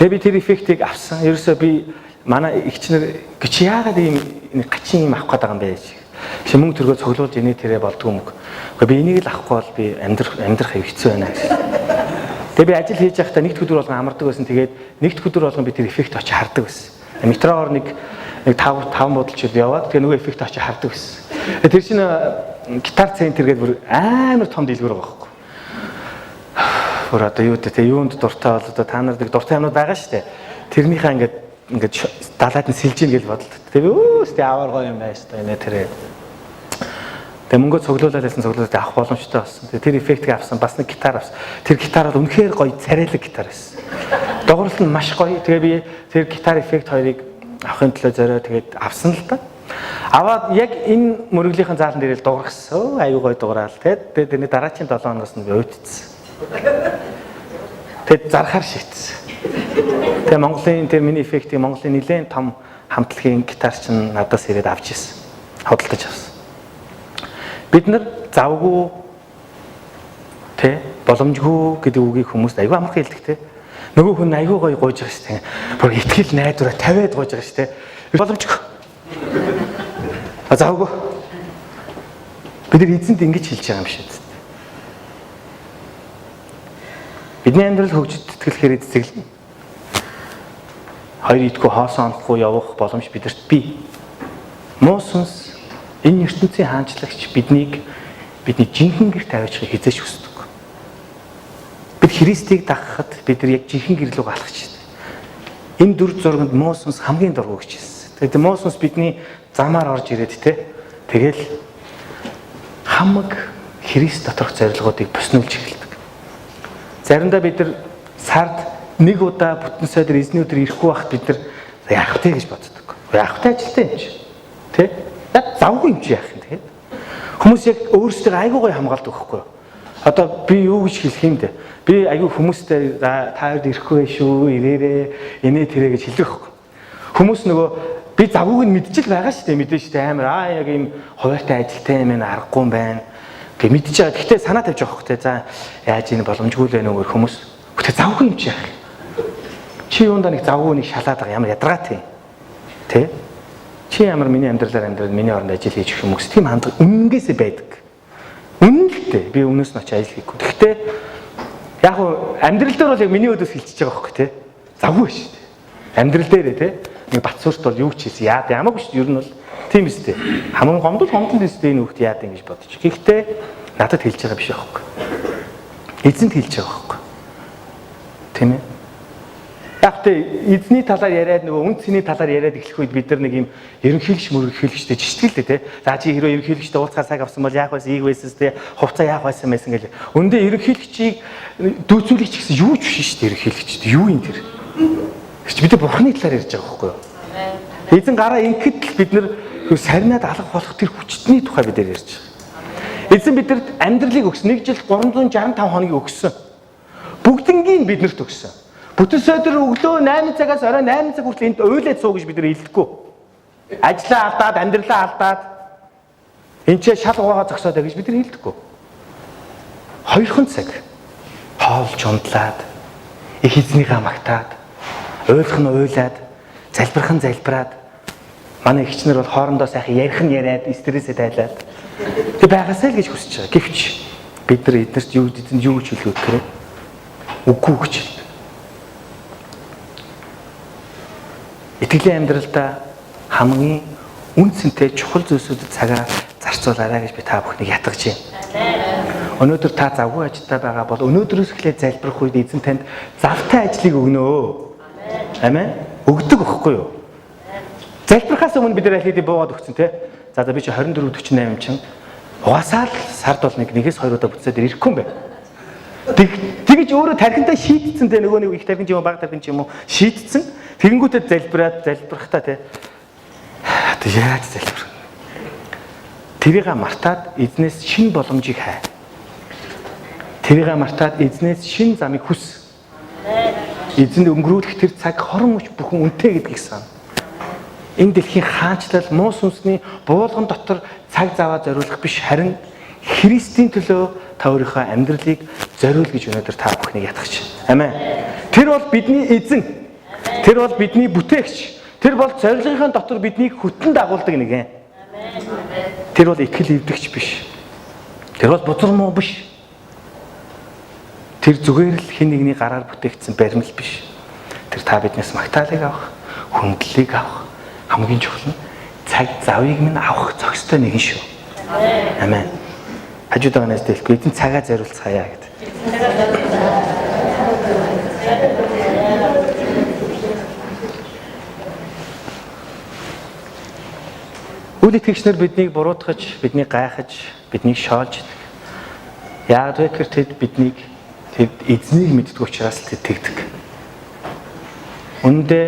Тэгээ би тэр эффектийг авсан. Ерөөсөө би манай эгчнэр гэж яагаад ийм гачин юм авах гээд байгаа юм бэ гэж. Чи мөнгө төргөө цуглуулж энийг тэрэ болдгоо мөг. Гэхдээ би энийг л авахгүй бол би амьдрах хэцүү байна гэж. Тэгээ би ажил хийж байхдаа нэгд өдөр болгон амардаг байсан. Тэгээд нэгд өдөр болгон би тэр эффект очиж хардаг байсан. Метроор нэг 5 бодолч яваад тэгээ нөгөө эффект очиж хардаг байсан. Тэр чинь гитар центр гэдэг бүр амар том дэлгүүр байгаа байхгүй. Бүр одоо юу гэдэг те юунд дуртай бол одоо та нар нэг дуртай юмнууд байгаа шүү дээ. Тэрнийхээ ингээд далаад нь сэлж ийн гэж бодлоо. Тэгээ өөс тэ аваар гоё юм байна шүү дээ. Нэ тэрэ. Тэгээ мөнгө цуглуулаад байсан цуглуулаад авах боломжтой болсон. Тэгээ тэр эффектийг авсан, бас нэг гитар авсан. Тэр гитар бол үнэхээр гоё царайлаг гитар байсан. Дугуурлал нь маш гоё. Тэгээ би тэр гитар эффект хоёрыг авахын төлөө зорио тэгээд авсан л да. Аваад яг энэ мөрөглийнхэн заалан дээр л дуургасан. Аюу гоё дуграал. Тэгээд тэрний дараачийн 7 хоногоос нь би уйтцсан. Тэгээд зархаар шийдсэн. Тэгээ Монголын тэр миний эффектийг Монголын нэлээд том хамтлагийн гитар чинь надаас ирээд авч ирсэн. Худалдаж авсан. Бид нар завгүй тэ боломжгүй гэдэг үгийг хүмүүст аюу амархан хэлдэг тэ. Нөгөө хүн аюу гоё гуйж байгаа шүү дээ. Бүр итгэл найдвараа тавиад гуйж байгаа шүү дээ. Боломжгүй. А завгүй. Бид нар эзэнд ингэж хэлж байгаа юм шиг. Бидний амьдрал хөгжид тэтгэлэхээр эцэглэнэ. Хоёр идэхгүй хоосон онохгүй явах боломж бидэрт бий. Муу сүнс энэ ертөнцийн хаанчлагч биднийг бидний жинхэнэ гэрт аваачихыг хизээч хүсдэг. Бид Христийг дагахад бид нар яг жинхэнэ гэр лүү алхаж байна. Энэ дүр зурганд муу сүнс хамгийн дургу гэж хэлсэн. Тэгээд муу сүнс бидний замаар орж ирээд те тэгэл хамаг Христ доторх зорилгоодыг боснуулж эхэлдэг. Заримдаа бид нар сард нэг удаа бүтэн сойдор эзний өдөр ирэхгүй байхад бид нар яах вэ гэж боддог. Яах вэ ажилтай юм чи. Тэ? Завгүй юм чи яах юм тэгээд. Хүмүүс яг өөрсдөө айгүй гоё хамгаалдаг байхгүй юу? Одоо би юу гэж хэлэх юм бэ? Би айгүй хүмүүстэй та хоёрд ирэхгүй шүү, ирээрээ, инээ тэрэ гэж хэлдэг байхгүй. Хүмүүс нөгөө би завгүйг нь мэдчихэл байгаа шүү дээ, мэдэн шүү дээ амар аа яг ийм хуваартай ажилтай юм байна, аргагүй юм байна. Гэ мэдчихэж байгаа. Гэхдээ санаа тавьж байгаа хөөхтэй. За яаж энэ боломжгүй л байна уу хүмүүс. Гэтэ завгүй юм чи яах юм? Чи юундаа нэг завгүй нэг шалаад байгаа ямар ядаргаатай юм. Тэ? Чи ямар миний амьдралаар амьдрал миний оронд ажил хийж өгөх юм уу гэсэн тийм хандлага үнэнгээсээ байдаг. Үнэн л дээ. Би өмнөөс нь очиж ажил хийхгүй. Гэхдээ яг уу амьдрал дээр бол яг миний өдөөс хилчиж байгаа хөөх тэ. Завгүй шүү дээ. Амьдрал дээрээ тэ. Нэг бат сүрт бол юу ч хийсэн яад ямаагүй шүү дээ. Ер нь бол тийм биз дээ. Хаман гомдол гомдол биз дээ энэ хүүхд яад ингэж бодож. Гэхдээ надад хэлж байгаа биш аахгүй. Эзэнт хэлж байгаа аахгүй. Тийм ээ. Яг тэ эзний талаар яриад нөгөө үн цэний талаар яриад эхлэх үед бид нар нэг юм ерөнхийлөгч мөрөнхийлөгчтэй жиштгэл дээ тэ. За чи хэрвээ ерөнхийлөгчтэй уулзахаар цаг авсан бол яах байсан, ийг байсан тэ, хувцас яах байсан байсан гэл. Үндэ ерөнхийлөгчийг дүүцүүлэгч гэсэн юу ч биш шүү дээ ерөнхийлөгчд. Юу юм тэр? Тэр чи бид нар бурхны талаар ярьж байгаа байхгүй юу? Эзэн гараа ингэхэд л бид нар сарнаад алга болох тэр хүчтний тухай бид нар ярьж байгаа. Эзэн бидэрт амьдралыг өгсөн. Нэг жилд 365 хоногийг өгсөн. Бүгднгийн биднэрт өгсөн. Бүтэн сойдор өглөө 8 цагаас орой 8 цаг хүртэл энд уйлаад суу гэж бид нар хэлдэггүй. Ажлаа алдаад, амьдралаа алдаад энэ ч шал угаагаа зогсоод гэж бид нар хэлдэггүй. Хоёрхан цаг хоолж ундлаад, их эзнийгээ магтаад, уйлах нь уйлаад, залбирах нь залбираад, манай эгч нар бол хоорондоо сайхан ярих нь яриад, стрессээ тайлаад тэг байгаасай л гэж хүсэж байгаа. Гэвч бид нар эднэрт юу эзэнд юу гэж хэлэх вэ гэхээр үгүй гэж хэлдэг. Итгэлийн амьдралдаа хамгийн үн цэнтэй чухал зүйлсүүдэд цагаа зарцуулаарай гэж би та бүхнийг ятгах байна. Өнөөдөр та завгүй ажилдаа байгаа бол өнөөдрөөс эхлээд залбирах үед эзэн танд завтай ажлыг өгнө. Амен. Өгдөг өгөхгүй юу? Залбирахаас өмнө бид нар аль хэдийн буугаад өгсөн те. За би чи 24 48 юм чин. Угаасаа л сард бол нэгээс хоёр удаа бүтсээр ирэхгүй юм байна. Тэгэж өөрөө тархинтаа шийдсэн те нөгөө нэг их тархин ч юм уу бага тархин ч юм уу шийдсэн. Тэгэнгүүтээ залбираад залбирахтаа те. Одоо яаж залбирх? Тэрийг мартаад эзнээс шин боломжийг хай. Тэрийг мартаад эзнээс шин замыг хүс. Эзэнд өнгөрүүлэх тэр цаг хорон мөч бүхэн үнэтэй гэдгийг сан. Энэ дэлхийн хаанчлал муу сүнсний буулган дотор цаг заваа зориулах биш харин Христийн төлөө та өөрийнхөө амьдралыг зориул гэж өнөөдөр та бүхнийг ятгах. Амен. Тэр бол бидний эзэн. Тэр бол бидний бүтээгч. Тэр бол зорилгынхаа дотор биднийг хөтөн дагуулдаг нэгэн. Тэр бол итгэл эвдэгч биш. Тэр бол бузар муу биш. Тэр зүгээр л хэн нэгний гараар бүтээгдсэн баримл биш. Тэр та биднээс магтаалыг авах, Хүндлэлийг авах хамгийн чухал нь цаг завыг минь авах зохистой нэгэн шүү. Амен. Хажууд байгаа найз дэлгүй эзэн цагаа зориулцгаая гэдэг. Үл итгэгч нар биднийг буруутгаж, биднийг гайхаж, биднийг шоолж идэг. Яагаад вэ гэхээр тэд биднийг тэд эзнийг мэддэг учраас тэд тэгдэг. Үүндээ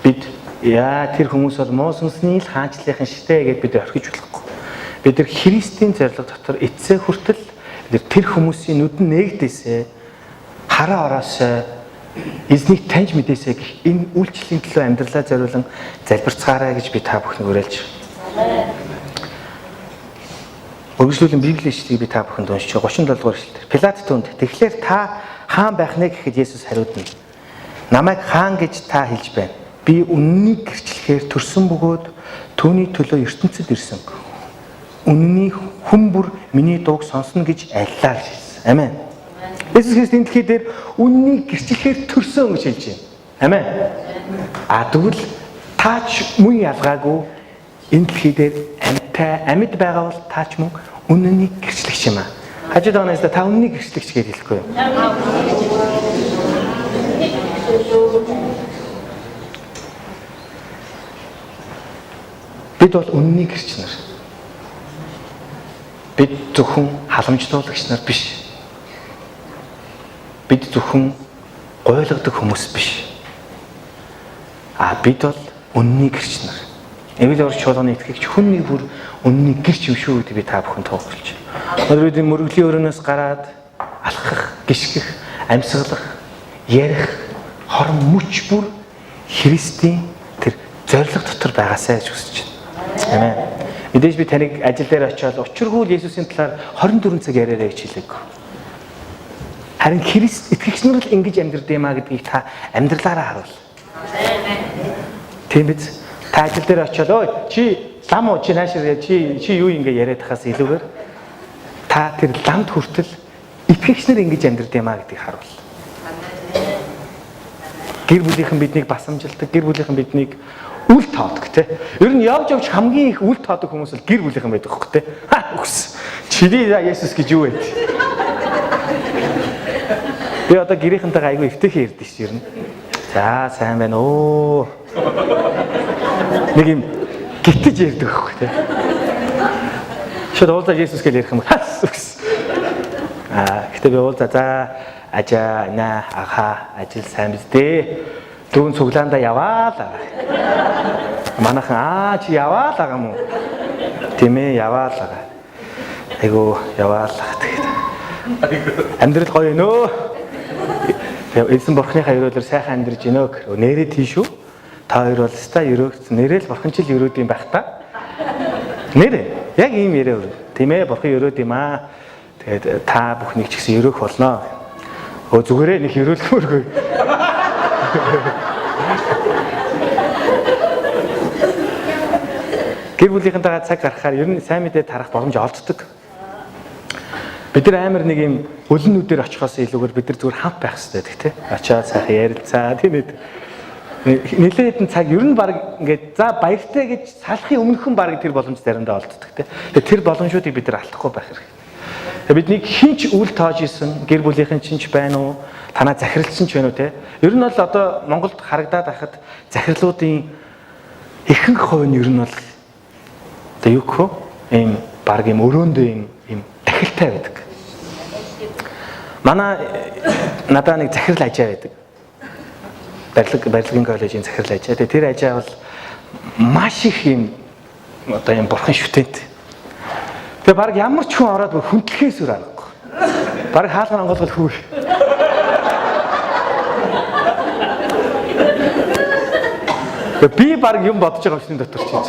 бид яа тэр хүмүүс бол муу сүнсний л хаанчлалынхан штэ гэд бид орхиж болохгүй. Бид нар Христийн зорилго дотор эцсээ хүртэл бид тэр хүмүүсийн нүдэн нээгдээсээ хараа ороосоо эзнийг таньж мэдээсээ гэх энэ үйлчлэлийн төлөө амьдралаа зориулан залбирцгаарай гэж би та бүхнийг уриалж байна. Үргэлжлүүлэн Библийн ишлэгийг би та бүхэнд уншиж 37 дугаар ишлэл. Пилат түнд тэгэхээр та хаан байх нэ гэхэд Есүс хариуд нь намайг хаан гэж та хэлж байна. Би үннийг гэрчлэхээр төрсөн бөгөөд түүний төлөө ертөнцид ирсэн. Үнний хүн бүр миний дууг сонсно гэж айллаа гэж хэлсэн. Амен. Есүс Христ энэ дэлхий дээр үннийг гэрчлэхээр төрсөн гэж хэлж байна. Амен. А тэгвэл таач мөн ялгаагүй энэ дэлхий дээр амьтай амьд байгаа бол таач мөн үннийг гэрчлэгч юм аа. Хажууд байгаа найздаа та үннийг гэрчлэгч гэж хэлэхгүй юу? Бид бол үннийг гэрч нар. Бид зөвхөн халамжлуулагч нар биш. Бид зөвхөн гуйлгадаг хүмүүс биш. А бид бол үннийг гэрч нар. Эвэл орч чуулганы итгэгч хүн нэг бүр үннийг гэрч юм шүү гэдэг би та бүхэн туугалж. Өнөөдөр бид мөргөлийн өрөөнөөс гараад алхах, гიშгэх, амьсгалах, ярих хорон мөч бүр Христийн тэр зорилго дотор байгаасай гэж хүсэж байна. Амен. Мэдээж би таныг ажил дээр очиод учиргүй л Есүсийн талаар 24 цаг яриарай гэж хэлээгүй. Харин Христ итгэгч нар л ингэж амьдрд юм а гэдгийг та амьдралаараа харуул. Тийм биз? Та ажил дээр очиод ой чи лам уу чи наашир чи юу ингэ яриад тахаас илүүгээр та тэр ламд хүртэл итгэгч нар ингэж амьдрд юм а гэдгийг харуул. Гэр бүлийнхэн биднийг басамжилдаг, гэр бүлийнхэн биднийг үл тоодог те. Ер нь явж явж хамгийн их үл тоодог хүмүүс бол гэр бүлийнхэн байдаг хөх те. Ха үхс. Чиний Есүс гэж юу вэ? Би одоо гэрийнхэнтэйгээ айгүй эвтэйхэн ярьдэн ш ер нь. За сайн байна оо. Нэг юм гитэж ярьдаг хөх те. Шууд уулзаа Есүс гэж ярих юм. Хас үхс. Аа гэтээ би уулзаа за ажаа наа аха ажил сайн биз дээ. Дүүн цуглаандаа яваа л байгаа. Манайхан аа чи яваа л байгаа юм уу? Тийм ээ яваа л байгаа. Айгу яваа л байгаа тэгэхэд. Амьдрал гоё нөө. Тэгээ эзэн бурхныхаа өрөөлөөр сайхан амьдарч гинөө гэх. Нэрээ тийш үү? Та хоёр бол ста өрөөгдсөн. Нэрээ л бурхан чил өрөөд юм байх та. Нэрээ яг ийм яриа өрөө. Тийм ээ бурхан өрөөд юм аа. Тэгээд та бүхнийг ч гэсэн өрөөх болно. Өө зүгээрээ нэг өрөөлөхмөргүй. Гэр бүлийнхэнтэйгээ цаг гаргахаар ер нь сайн мэдээ тарах боломж олддог. Бид нар амар нэг юм өлөн нүдээр очихоос илүүгээр бид нар зүгээр хамт байх хэрэгтэй гэдэг тийм. Очоод сайхан ярилцаа тийм ээ. Нилээд хэдэн цаг ер нь баг ингээд за баяртай гэж салахын өмнөхөн баг тэр боломж заримдаа олддог тийм. Тэгээ тэр боломжуудыг бид нар алдахгүй байх хэрэгтэй. Тэгээ биднийг хинч үл тоож исэн гэр бүлийнхэн чинь ч байна уу? Танаа захиралчин ч байна уу те? Ер нь бол одоо Монголд харагдаад байхад захирлуудын ихэнх хувь нь ер нь бол одоо юу гэх вэ? Ийм баг ийм өрөөндөө ийм дахилтай байдаг. Манай надаа нэг захирал ажаа байдаг. Барилгын коллежийн захирал ажаа. Тэгээ тэр ажаа бол маш их ийм одоо ийм бурхан шүтэнт. Тэгээ баг ямар ч хүн ороод хүндлэхээс өөр аргагүй. Баг хаалган онгойлгол хүүр. Тэгээ би баг юм бодож байгаа юм дотор чинь.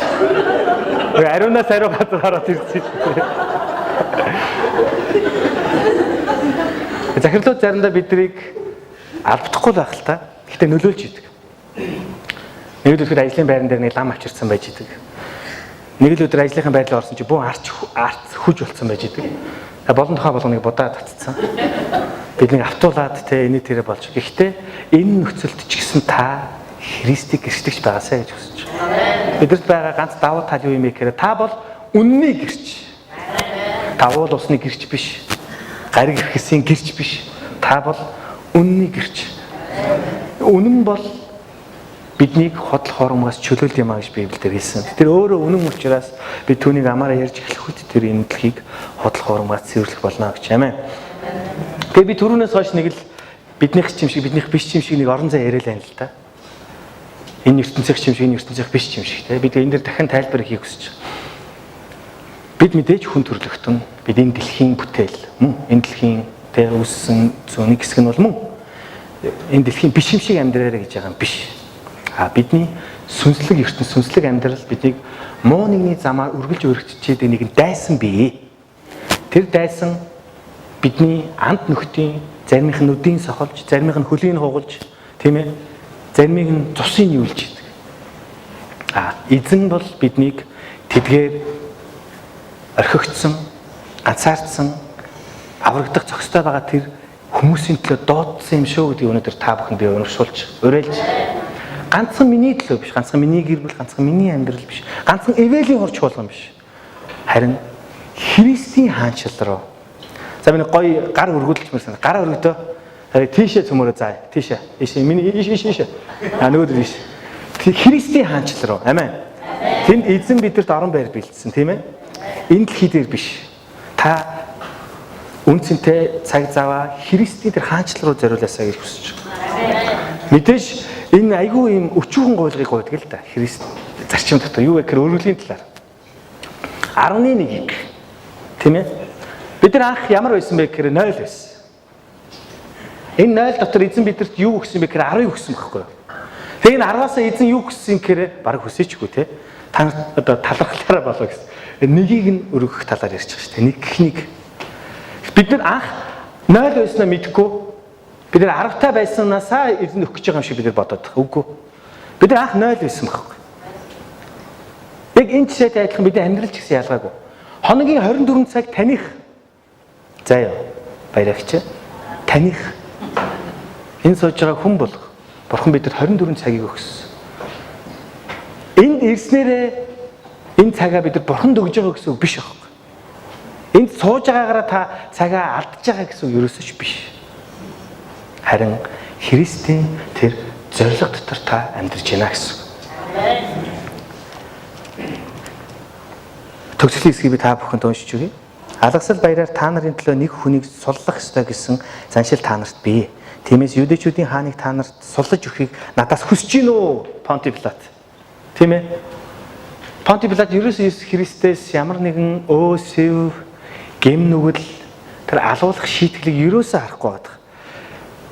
Тэгээ ариунаас ариу газар ороод ирсэн. Захирлууд заримдаа биднийг албадахгүй байх л та. Гэхдээ нөлөөлж идэг. Нэг л өдөр ажлын байран дээр нэг лам авчирсан байж идэг. Нэг л өдөр ажлынхаа байрлал орсон чи бүүн арч хүж болцсон байж идэг. Болон тухай болгоныг будаа татцсан. Биднийг автуулаад те энэ тэрэ болж. Гэхдээ энэ нөхцөлд ч гэсэн та Христийг гэрчлэгч байгаасай гэж хүсэж байна. Бидэрт байгаа ганц давуу тал юу юм бэ гэхээр та бол үнний гэрч. Та уул усны гэрч биш. Гариг эрхэсийн гэрч биш. Та бол үнний гэрч. Үнэн бол биднийг худал хоромгоос чөлөөлдөг юм а гэж Библиэлд хэлсэн. Тэр өөрөө үнэн учраас би түүнийг амаараа ярьж эхлэх үед тэр энэ дэлхийг худал хоромгоос цэвэрлэх болно гэж. Амен. Тэгээ би түрүүнээс хойш нэг л биднийх ч юм шиг биднийх биш ч юм шиг нэг орон зай яриа л байна л да. Энэ ертөнцийнх ч юм шиг энэ ертөнцийнх биш ч юм шиг те. Бид энэ дэр дахин тайлбар хийх хүсэж байгаа. Бид мэдээж хүн төрлөختөн, бид энэ дэлхийн бүтээл мөн энэ дэлхийн тэ үүссэн зүүн нэг хэсэг нь бол мөн энэ дэлхийн биш юм шиг амьдраарэ гэж байгаа юм биш. А бидний сүнслэг ертөнц, сүнслэг амьдрал биднийг муу нэгний замаар үргэлж өргөжчихэд нэгэн дайсан бие. Тэр дайсан бидний анд нөхдийн заримынх нь нүдийн сохолж, заримынх нь хөлийг хугалж, тийм ээ, заримыг нь цусыг нийлж идэг. А эзэн бол биднийг тэдгээр орхигдсон, ганцаардсан, аврагдах зохистой байгаа тэр хүмүүсийн төлөө дуудсан юм шүү гэдгийг өнөөдөр та бүхэнд би уншуулж, уриалж ганцхан миний төлөө биш, ганцхан миний гэр бүл, ганцхан миний амьдрал биш, ганцхан Эвелийн хор чуулган биш. Харин Христийн хаанчил руу. За миний гоё гар өргөдөлж мэрсэн. Гараа өргөдөө. Харин тийшээ цөмөрөө заа. Тийшээ. Ийшээ. Миний ийш ийш ийш. А нөгөөдөр ийш. Христийн хаанчил руу. Амен. Тэнд эзэн бидэрт орон байр бэлдсэн, тийм ээ? Энэ дэлхий дээр биш. Та үнцэнтэй цаг заваа Христийн тэр хаанчил руу зориулаасаа гэж хүсэж байна. Мэдээж энэ айгүй юм өчүүхэн гуйлгыг гуйдаг л да. Христ зарчим дотор юу вэ гэхээр өргөлийн талаар. 11-ийг тийм ээ? Бид нар анх ямар байсан бэ гэхээр 0 байсан. Энэ 0 дотор эзэн бидэрт юу өгсөн бэ гэхээр 10-ыг өгсөн байхгүй юу? Тэгээ энэ 10-аас эзэн юу өгсөн гэхээр бараг хүсээчгүй те. Та одоо талархлаараа болоо гэсэн. Нэгийг нь өргөх талаар ярьж байгаа шүү дээ. Нэг гэх нэг. Бид нар анх 0 байснаа мэдэхгүй. Бид нар 10-тай байснаасаа эзэн өгөх гэж байгаа юм шиг бид нар бодоод байгаа. Үгүй. Бид нар анх 0 байсан байхгүй. Яг энэ жишээтэй адилхан бидний амьдрал ч гэсэн ялгаагүй. Хоногийн 24 цаг таних. За яа. Баярагч. Таних. Энэ сууж байгаа хүн болох. Бурхан бидэд 24 цагийг өгсөн. Энд ирснээрээ энэ цагаа бид нар бурханд өгж байгаа гэсэн үг биш аахгүй. Энд сууж байгаагаараа та цагаа алдж байгаа гэсэн үг ерөөсөө ч биш. Харин Христийн тэр зорилго дотор та амьдарч байна гэсэн үг. Төгсгөлийн хэсгийг би та бүхэнд уншиж өгье. Алгасал баяраар та нарын төлөө нэг хүнийг суллах ёстой гэсэн заншил та нарт бий. Тиймээс юдэчүүдийн хааныг та нарт суллаж өгөхийг надаас хүсэж гин үү? Понти Пилат. Тийм ээ? Понти Пилат ерөөсөө Иесус Христээс ямар нэгэн өөсөв, гэм нүгэл тэр алуулах шийтгэлийг ерөөсөө харахгүй байдаг.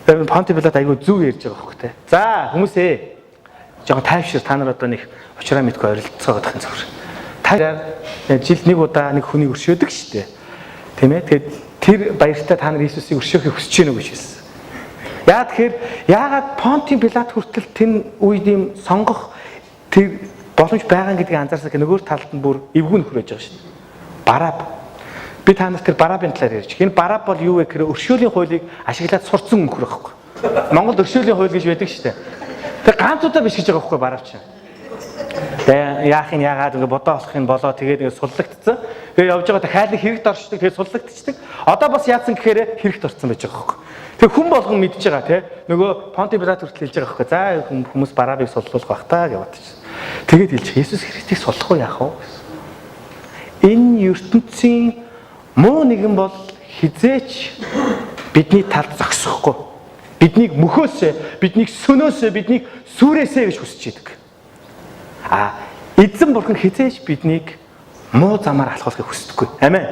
Тэр Понти Пилат айгүй зүг ярьж байгаа хөх те. За хүмүүсээ жоохон тайвшир та нар одоо нэг учраа мэдгүй оролцоогоо гэдэг юм зөвхөн. Та жилд нэг удаа нэг хүнийг өршөөдөг шүү дээ. Тийм ээ? Тэгээд тэр баяртай та нар Иесусыг өршөөхийг хүсэж гэнэ үү гэж хэлсэн. Яа тэгэхээр яагаад Понти Пилат хүртэл тэн үед юм сонгох тэр боломж байгаа гэдгийг анзаарсан гэх нөгөө талд нь бүр эвгүй нөхөр байж байгаа шүү дээ. Бараб. Би та нарт тэр Барабын талаар ярьж. Энэ Бараб бол юу вэ гэхээр өршөөлийн хуулийг ашиглаад сурцсан нөхөр байхгүй. Монголд өршөөлийн хууль гэж байдаг шүү дээ. Тэр ганц удаа биш гэж байгаа байхгүй Бараб чинь. Тэгээ яах юм яагаад ингээ бодоо болох юм болоо тэгээд ингээ суллагдсан. Тэгээ явж байгаа дахиад хэрэгт оршдог тэгээд суллагдчихдаг. Одоо бас яатсан гэхээр хэрэгт орсон байж байгаа байхгүй. Тэг хүн болгон мэдж байгаа тий. Нөгөө Понти Пилат хүртэл хэлж байгаа байхгүй. За хүмүүс Барабыг суллуулах бах та гэж бодчих. Тэгээд хэлж Есүс Христийг суллах уу яах вэ гэсэн. Энэ ертөнцийн муу нэгэн бол хизээч бидний талд зогсохгүй. Биднийг мөхөөсөө, биднийг сөнөөсөө, биднийг сүрээсээ гэж хүсэж идэг. А эзэн бурхан хизээч биднийг муу замаар алхуулахыг хүсдэггүй. Амен.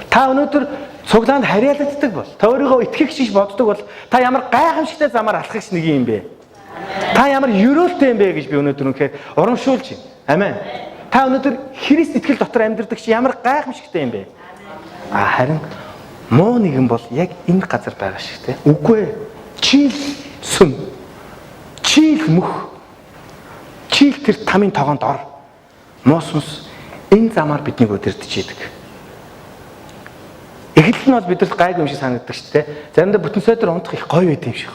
Та өнөөдөр цуглаанд харьяалагддаг бол, та өөрийгөө итгэгч гэж боддог бол та ямар гайхамшигтай замаар алхахч нэг юм бэ? Та ямар ерөөлтэй юм бэ гэж би өнөөдөр үнэхээр урамшуулж байна. Амен. Та өнөөдөр Христ итгэл дотор амьдардаг чи ямар гайхамшигтай юм бэ? А харин муу нэгэн бол яг энэ газар байгаа шиг те. Үгүй ээ. Чийл сүм. Чийл мөх. Чийл тэр тамийн тогоонд ор. Муу сүнс энэ замаар биднийг удирдах идэг. Эхлэл нь бол бидэрт гайгүй юм шиг санагддаг шүү дээ. Заримдаа бүтэн сойдор унтах их гоё байд юм шиг.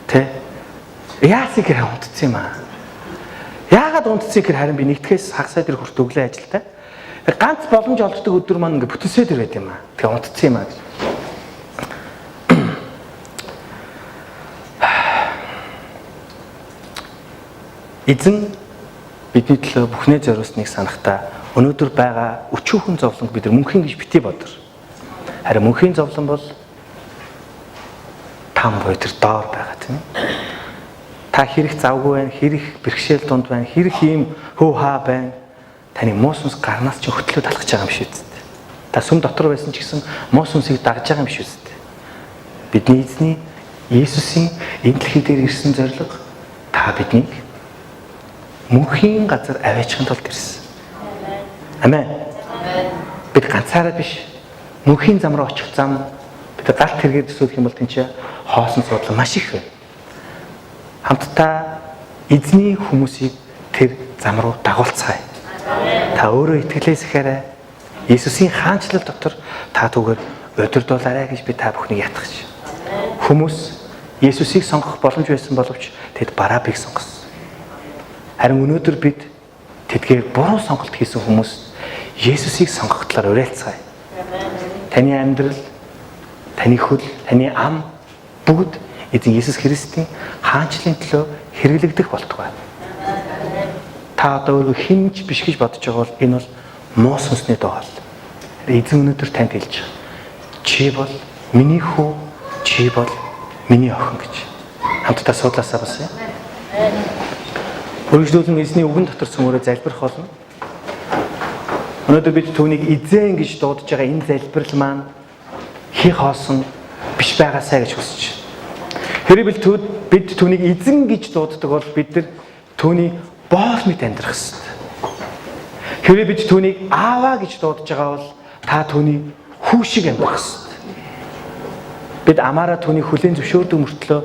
Тэ? Яасан гэхээр унтцсан юм аа. Яагаад унтцсан гэхээр харин би нэгтгэхээс хагас сая тэр хүрт өглөө ажилтай. Ганц боломж олддог өдөр маань ингээ бүтэнсээ тэр байт юм аа. Тэгээ унтцсан юм аа гэж. Эзэн бидний төлөө бүхнээ зориулсныг санахдаа өнөөдөр байгаа өчүүхэн зовлонг бид нар мөнхийн гэж битгий бодор. Харин мөнхийн зовлон бол там буюу тэр доор байгаа тийм ээ. Та хэрэг завгүй байна, хэрэг бэрхшээл дунд байна, хэрэг ийм хөө хаа байна. Таны муу сүнс гарнаас ч хөтлөө талхаж байгаа юм шиг үст. Та сүм дотор байсан ч гэсэн муу сүнсийг дагж байгаа юм шиг үст. Бидний эзний Есүсийн энэ дэлхий дээр ирсэн зорилго та биднийг мөнхийн газар аваачихын тулд ирсэн. Амен. Бид ганцаараа биш. Мөнхийн зам руу очих зам бид галт тэргээр төсөөлөх юм бол тэнцээ хоосон суудлаа маш их байна. Хамтдаа эзний хүмүүсийг тэр зам руу дагуулцгаая. Та өөрөө итгэлээс ихээр Есүсийн хаанчлал дотор та түүгээр удирдуулаарай гэж би та бүхнийг ятгах. Хүмүүс Есүсийг сонгох боломж байсан боловч тэд Барабыг сонгосон. Харин өнөөдөр бид тэдгээр буруу сонголт хийсэн хүмүүс Есүсийг сонгох талаар уриалцгаая. Таны амьдрал, таны хөл, таны ам бүгд эзэн Есүс Христийн хаанчлалын төлөө хэрэглэгдэх болтугай. Та одоо өөрийгөө хэн ч биш гэж бодож байгаа бол энэ бол муу сүнсний дуу хоол. Эзэн өнөөдөр танд хэлж байгаа. Чи бол миний хүү, чи бол миний охин гэж. Хамтдаа суудлаасаа басъя. Үргэлжлүүлэн эзний үгэн дотор цөмөрөө залбирх болно. Өнөөдөр бид түүнийг эзэн гэж дуудаж байгаа энэ залбирал маань хий хоосон биш байгаасай гэж хүсэж байна. Хэрэг бид түүнийг эзэн гэж дууддаг бол бид нар түүний боол мэт амьдрах ёстой. Хэрэг бид түүнийг ааваа гэж дуудаж байгаа бол та түүний хүү шиг амьдрах ёстой. Бид амаараа түүнийг хүлээн зөвшөөрдөг мөртлөө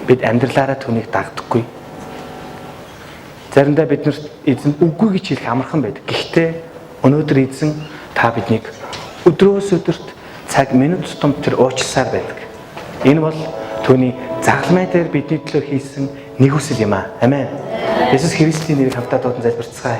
бид амьдралаараа түүнийг дагдаггүй. Заримдаа бид нарт эзэн үгүй гэж хэлэх амархан байдаг. Гэхдээ өнөөдөр эзэн та биднийг өдрөөс өдөрт цаг минут тутамд тэр уучласаар байдаг. Энэ бол түүний загалмай дээр бидний төлөө хийсэн нэгүсэл юм аа. Амен. Есүс Христийн нэрийг хамтдаа дуудан залбирцгаая.